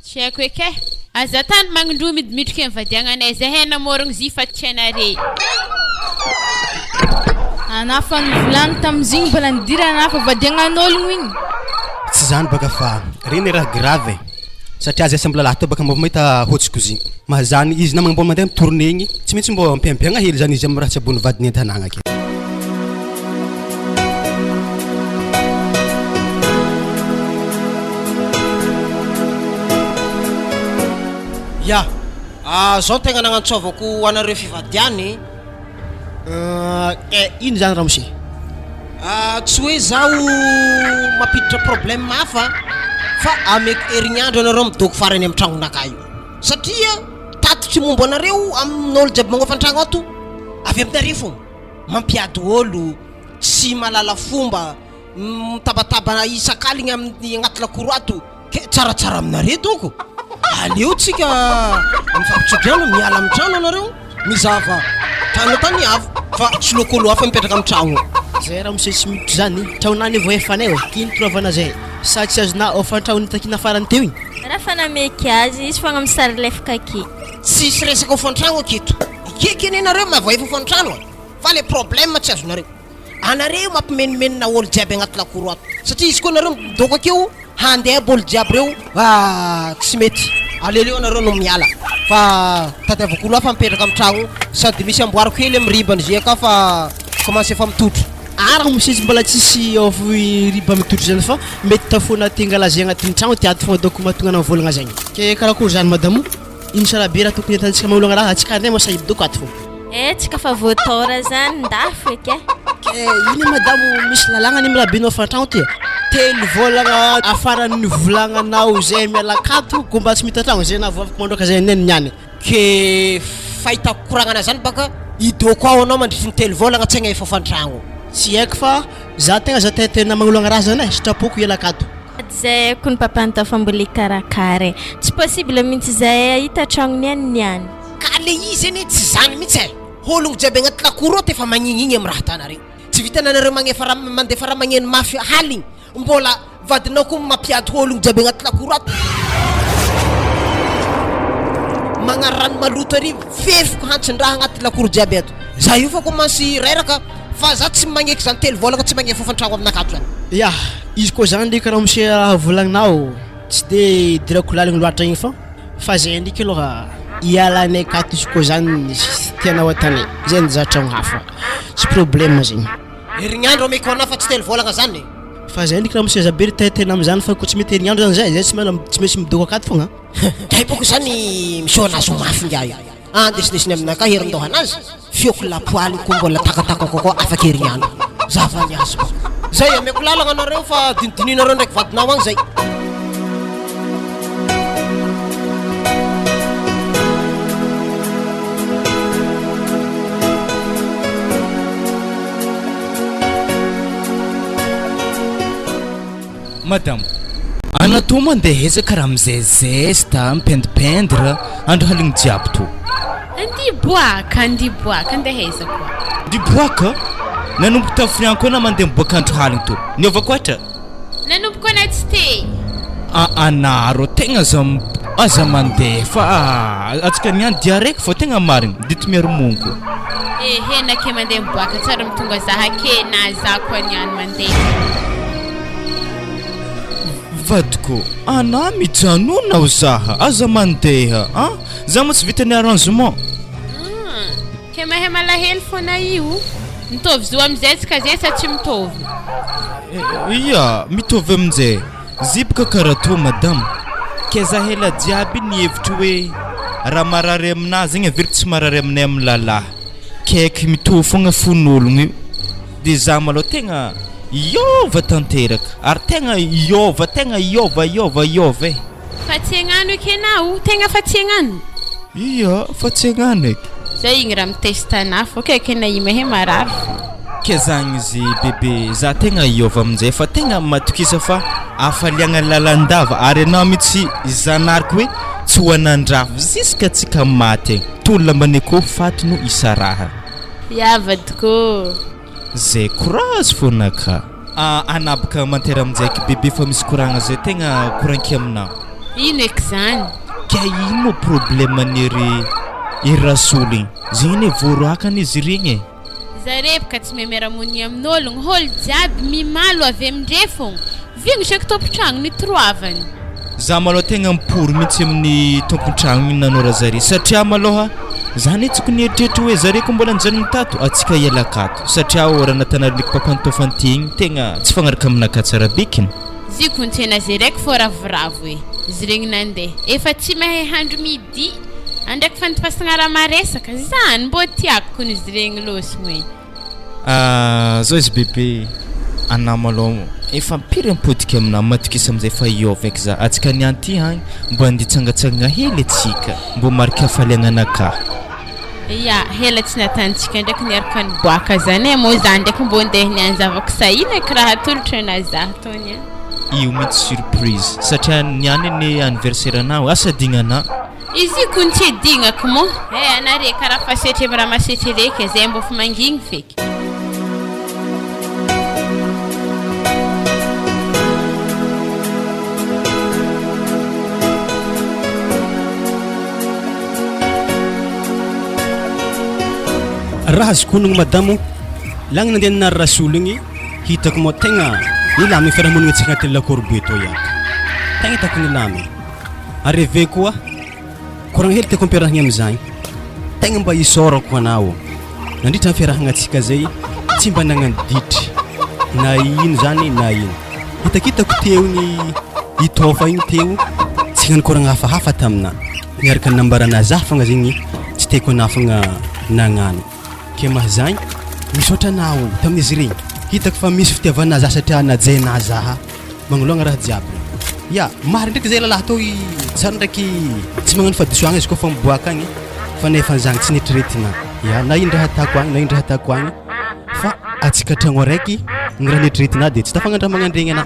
Tsy haiko eky e. Aza tany magnindroa midimitriky am vadiagnanay zahay namorogno zy fa tsy anare. Anah fa nivolagny tamizigny mbola nidirana fa vadiagnan'ologno igny. Tsy zany baka fa regny raha grave e, satria zay samby lalahy tô baka mbô mahita hôtsiko zigny, mahazany izy namagna mbô mandeha mi-tourner igny tsy maintsy mbô ampiampiagna hely zany izy am raha tsabon'ny vadiny an-tanagna ake. Ya, zao tegna nagnantsoavako anareo fivadiany. Eh, ino zany ramose? Tsy hoe zaho mampiditra problème hafa fa ameko herignandro anareo midoko farany amin'ny tragnonakahy io satria tatitry momba anareo amin'olo jiaby magnofa an-tragno ato avy aminareo fogna. Mampiady olo, tsy mahalala fomba, mitabataba isak'aligny amin'ny agnaty lakoro ato, ke tsaratsara aminareo donko, aleo tsika mifampitsodrano miala amin'ny trano anareo, mizava trano an-tany hafa fa tsy lokolo hafa mipetraka amin'ny tragno. Zay ramose tsy miditra zany, tragnonà anie vao efanay ô, k'ino toravana zay, sa tsy azonà hofan-tragno nitakiana farany teo igny? Raha fa nameky azy izy fogna misary lefaka aky. Tsisy resaka hofan-tragno aketo. Ekeky anie nareo mahavoahefa hofan-trano a! Fa le problème tsy azonareo. Anareo mampimenomenona olo jiaby agnaty lakoro ato. Satria izy koa nareo midoko akeo handeha aby olo jiaby reo ah tsy mety. Aleoleo anareo no miala fa tadiaviko olo hafa mipetraka am tragno sady misy amboariko hely am ribany zay akao fa commence efa mitotro. Ary mosesy mbola tsisy of riba mitotro zany fa mety tafoana tengala zay agnatin'ny tragno ty ato fogna donc mahatonga anao mivolagna zegny. Ke karakory zany madamo? Ino sara be raha tokony atantsika manologna raha atsika anay moa sahib doko ato fô. Eh tsika fa voatôra zany ndafy eky eh. Ke ino madamo misy lalagna ny mirabe nao fa antragno ty? Telo vôlagna afaran'ny volagnanao zay miala akato ko mba tsy mita tragno zay na voafaka mandroaka zay neny niany. Ke fahitako koragnana zany baka idoko ao anao mandritry ny telo vôlagna tsy agnefa hofan-tragno. Tsy haiko fa za tegna za te tena magnologna raha zany eh, sitrapoko hiala akato. Sady zay haiko ny papa ny fa mbola hikarakara e. Tsy possible mintsy zahay hahita tragno niany niany. Ka le izy anie tsy zany mitsy e! Ologno jiaby agnaty lakoro ato efa magnignigny am raha atanareo. Tsy vitan anareo magnefa raha mandefa raha magneno mafy aligny, mbola vadinao koa mampiady ologno jiaby agnaty lakoro ato. Magnary rano maloto ary fefiko hantsin-draha agnaty lakoro jiaby ato. Za io fa commence reraka fa za tsy magneky zany telo vôlagna tsy magnefa hofan-tragno aminakato zany. Ya, izy koa zany ndreky ramose raha volagninao tsy de idirako laligny loatra igny fa fa zay ndreky aloha ialanay akato izy koa zany tsy tianao atanay zay ny tragno hafa tsy problème zegny. Herignandro ameko anao fa tsy telo vôlagna zany e. Fa zay ndreky ramose aza be ry taitaina amizany fa koa tsy mety herignandro zany zay, zay tsy mana tsy maintsy midoko akato fogna. Ndray boko zany miseho anazy ho mafy ingahy io. Andesindesigny aminakahy herindohanazy, feoko lapoaly koa mbola takatakako koa afaka herignandro. Zava-niazo boko. Zay ameko lalagna anareo fa dinidinihinareo ndraiky vadinao agny zay. Madame, ana tô mandeha aiza karaha mizezesta, mipendipendre, andro haligny jiaby tô. Andia hiboaka, andia hiboaka, andeha aiza koa? Andia hiboaka? Nanomboka tafiriagna koa anà mandeha miboaka andro haligny tô. Niova koatra? Nanomboka anà tsy te. Aa narô tegna aza aza mandeha fa antsika niany dia araiky fô tegna marigny, dity miaro monko. Ehe na ke mandeha miboaka tsara mitonga za ake na za koa niany mandeha. Vadiko, anà mijanona ao zaha, aza mandeha an! Za moa tsy vitan'ny arrangement. Hum, ke mahay malahelo fona io. Mitovy zo amizay tsika zay sa tsy mitovy? Ia, mitovy aminjay. Ziboka karaha toa madama. Kay za hela jiaby nihevitry hoe raha marary aminah zegny averiko tsy marary aminay amin'ny lalahy. Kaiky mitovy fogna fon'ologno io. De za malôha tegna hiôva tanteraka ary tegna hiôva tegna hiôva hiôva hiôva e. Fa tsy hagnano eky enao, tegna fa tsy hagnano. Ia, fa tsy hagnano eky. Zay igny raha mi-test anah fô kaiky anah i mahay marary fô. Kezagna izy bebe, za tegna hiôva aminjay fa tegna matokisa fa hafaliagna lalandava ary anao mitsy zanariko hoe tsy ho anandrafo jusqu'à tsika maty egny, tolona ambany akô faty no isaraha. Ya vadiko ô. Zay courage fona ka. Anabaka mantera aminjay ki bebe fa misy koragna zay tegna koranky aminah. Ino eky zany? Ka ino moa problème an'iry iry Rasolo igny? Zegny anie voaroaka anie izy regny e. Zare boka tsy mahay miara-monigny amin'ôlogno, hôlo jiaby mimalo avy amindre fogna. Vigno isaky tompon-tragno nitoroavany. Za malôha tegna mipory mihitsy amin'ny tompon-tragno igny nanao raha zare satria malôha za anie tsokony nieritreritra hoe zare ko mbola nijanogno tato atsika hiala akato satria ô raha natanary ndraiky papa nitaofanty igny tegna tsy fagnaraka aminakahy tsara bekiny. Ziko ntsena ze raiky fô ravoravo e, zy regny nandeha efa tsy mahay handro midi andraiky fandifasagna raha maresaka zany mbô tiako kony izy regny lôsogno e. Ah zao izy bebe, anah malôha efa impiry mipodika aminah matokisa amizay fa hiôva eky zah, atsika niany ty agny mbô andeha hitsangatsangana hely atsika mbô mariky hafaliagna anakahy. Ya, hela tsy natantsika ndraiky niaraka niboaka zany e, moa za ndraiky mbô ndeha nianjavako sahina eky raha atolotra na za tony a. Io mihitsy surprise satria niany anie anniversaire anao asa adignanà. Izy io kony tsy adignako moa eh anare karaha fa setry raha masetry reky zay mbô fa mangigny feky. Raha azoko onogno madamo, lagny nandeha nanary rasolo igny, hitako moa tegna nilamigny fiarahamonigna antsika agnatin'ny lakoro be tô iato. Tegna hitako nilamigny. Ary avy eo koa, koragna hely tiako ampiarahagna amizagny, tegna mba isaorako anao nandritra ny fiarahagnantsika zay tsy mba nagnano ditry na ino zany na ino. Hitakitako teo igny i Tôfa igny teo, tsy hagnano koragna hafahafa taminà. Niaraka nambaranà zah fogna zegny tsy tiako anà fogna nagnano. Ke mahazagny, misaotra anao tamin'izy regny. Hitako fa misy fitiavanà zah satria najainà zah magnoloagna raha jiaby regny. Ya, marigny ndraiky zay lalahy tô i tsara ndraiky tsy magnano fahadisoagna izy kôfa miboaka agny fa nefa zagny tsy neritreretina. Ya, na ino raha atako agny na ino raha atako agny fa antsika tragno araiky ny raha neritreretina de tsy tafagnandramagna andregny anà.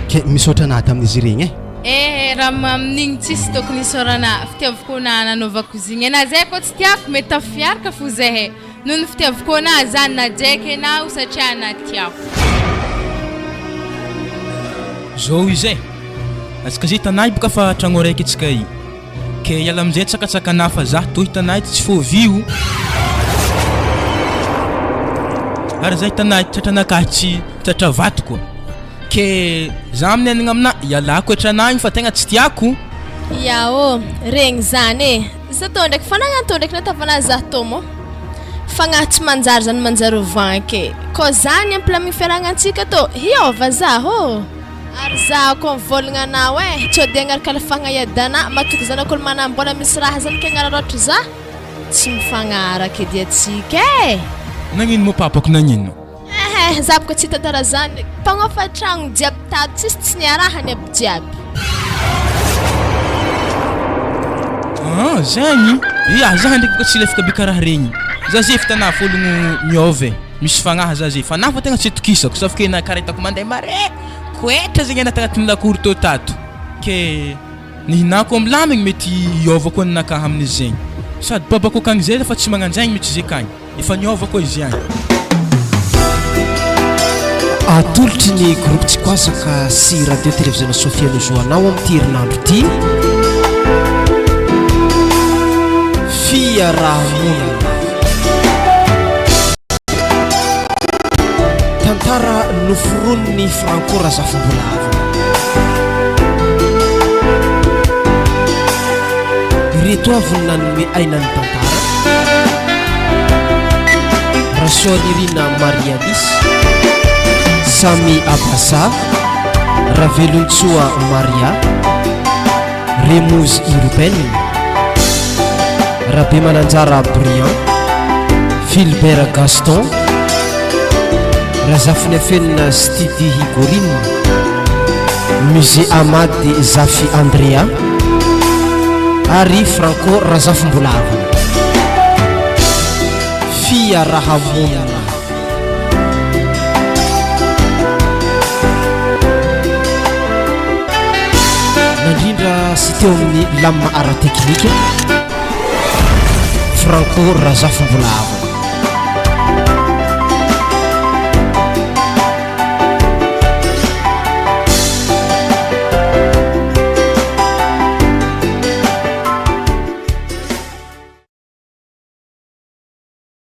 Ke misaotra anà tamin'izy regny e. Eh raha amin'igny tsisy tokony isaorana fitiavako anah nanaovako zigny e na zay koa tsy tiako mety tafiaraka fo zahay noho ny fitiavako anah zany najaiko enao satria anah tiako. Zao izy e, antsika zay hitanay boka fa tragno araiky antsika i, ke hiala amizay tsakatsakana fa zah tô hitanay ty tsy fôvy io, ary zah hitanay tratranakahy tsy tratra vato koa. Ke za amin'ny anigna aminà ialako etrana agny fa tegna tsy tiako. Ya ô, regny zany e! Za tô ndraiky fa nagnano tô ndraiky natavanà za tô mô. Fagnahy tsy manjary zany manjary ho vanky e. Kô zany ampilamigny fiarahagnantsika tô, hiôva za ô! Ary za kô mivôlagna anao e, tsô de agnaraka le fagnahiadanà, matoky zanak'olo manam-bôla misy raha zany ke agnararaotro za? Tsy mifagnaraka edy atsika e! Nagnino moa papako nagnino? Ehe, za boka tsy hitantara zany, mpagnofa tragno jiaby tato tsisy tsy niarahany aby jiaby. Ah, zagny? Ya, za ndraiky boka tsy lefaka be karaha regny. Za zay efa hitanà fa ologno miôva e, misy fagnahy za zay, fa anà fa tegna tsy atokisako, sauf que na karaha hitako mandeha mare, koetra zegny anà tagnatin'ny lakoro tô tato, ke nihinako milamigny mety hiôva koa ninakahy amin'izy zegny, sady babako akagny zay fa tsy magnanjegny mihitsy izy akagny. Efa niova koa izy ihany. Atolotry ny Groupe Tsikwasaka sy Radio Televiziona Sofia Nosy ho anao amin'ity herinandro ity. Fiarahamonina. Tantara noforonin'i Franco Razafimbolahavana. Ireto avy no nanome aina ny tantara. Rasoanirina Marie Alice, Samy Abasa, Ravelontsoa Maria, Remozy Urbaine, Rabemananjara Briand, Philbert Gaston, Razafinefenina Stidy Higorine, Musée Ahmad Zafy Andrea ary Franco Razafimbolavana. Fiarahamonina. Nandrindra sy teo amin'ny lamina ara-teknika, Franco Razafimbolavana.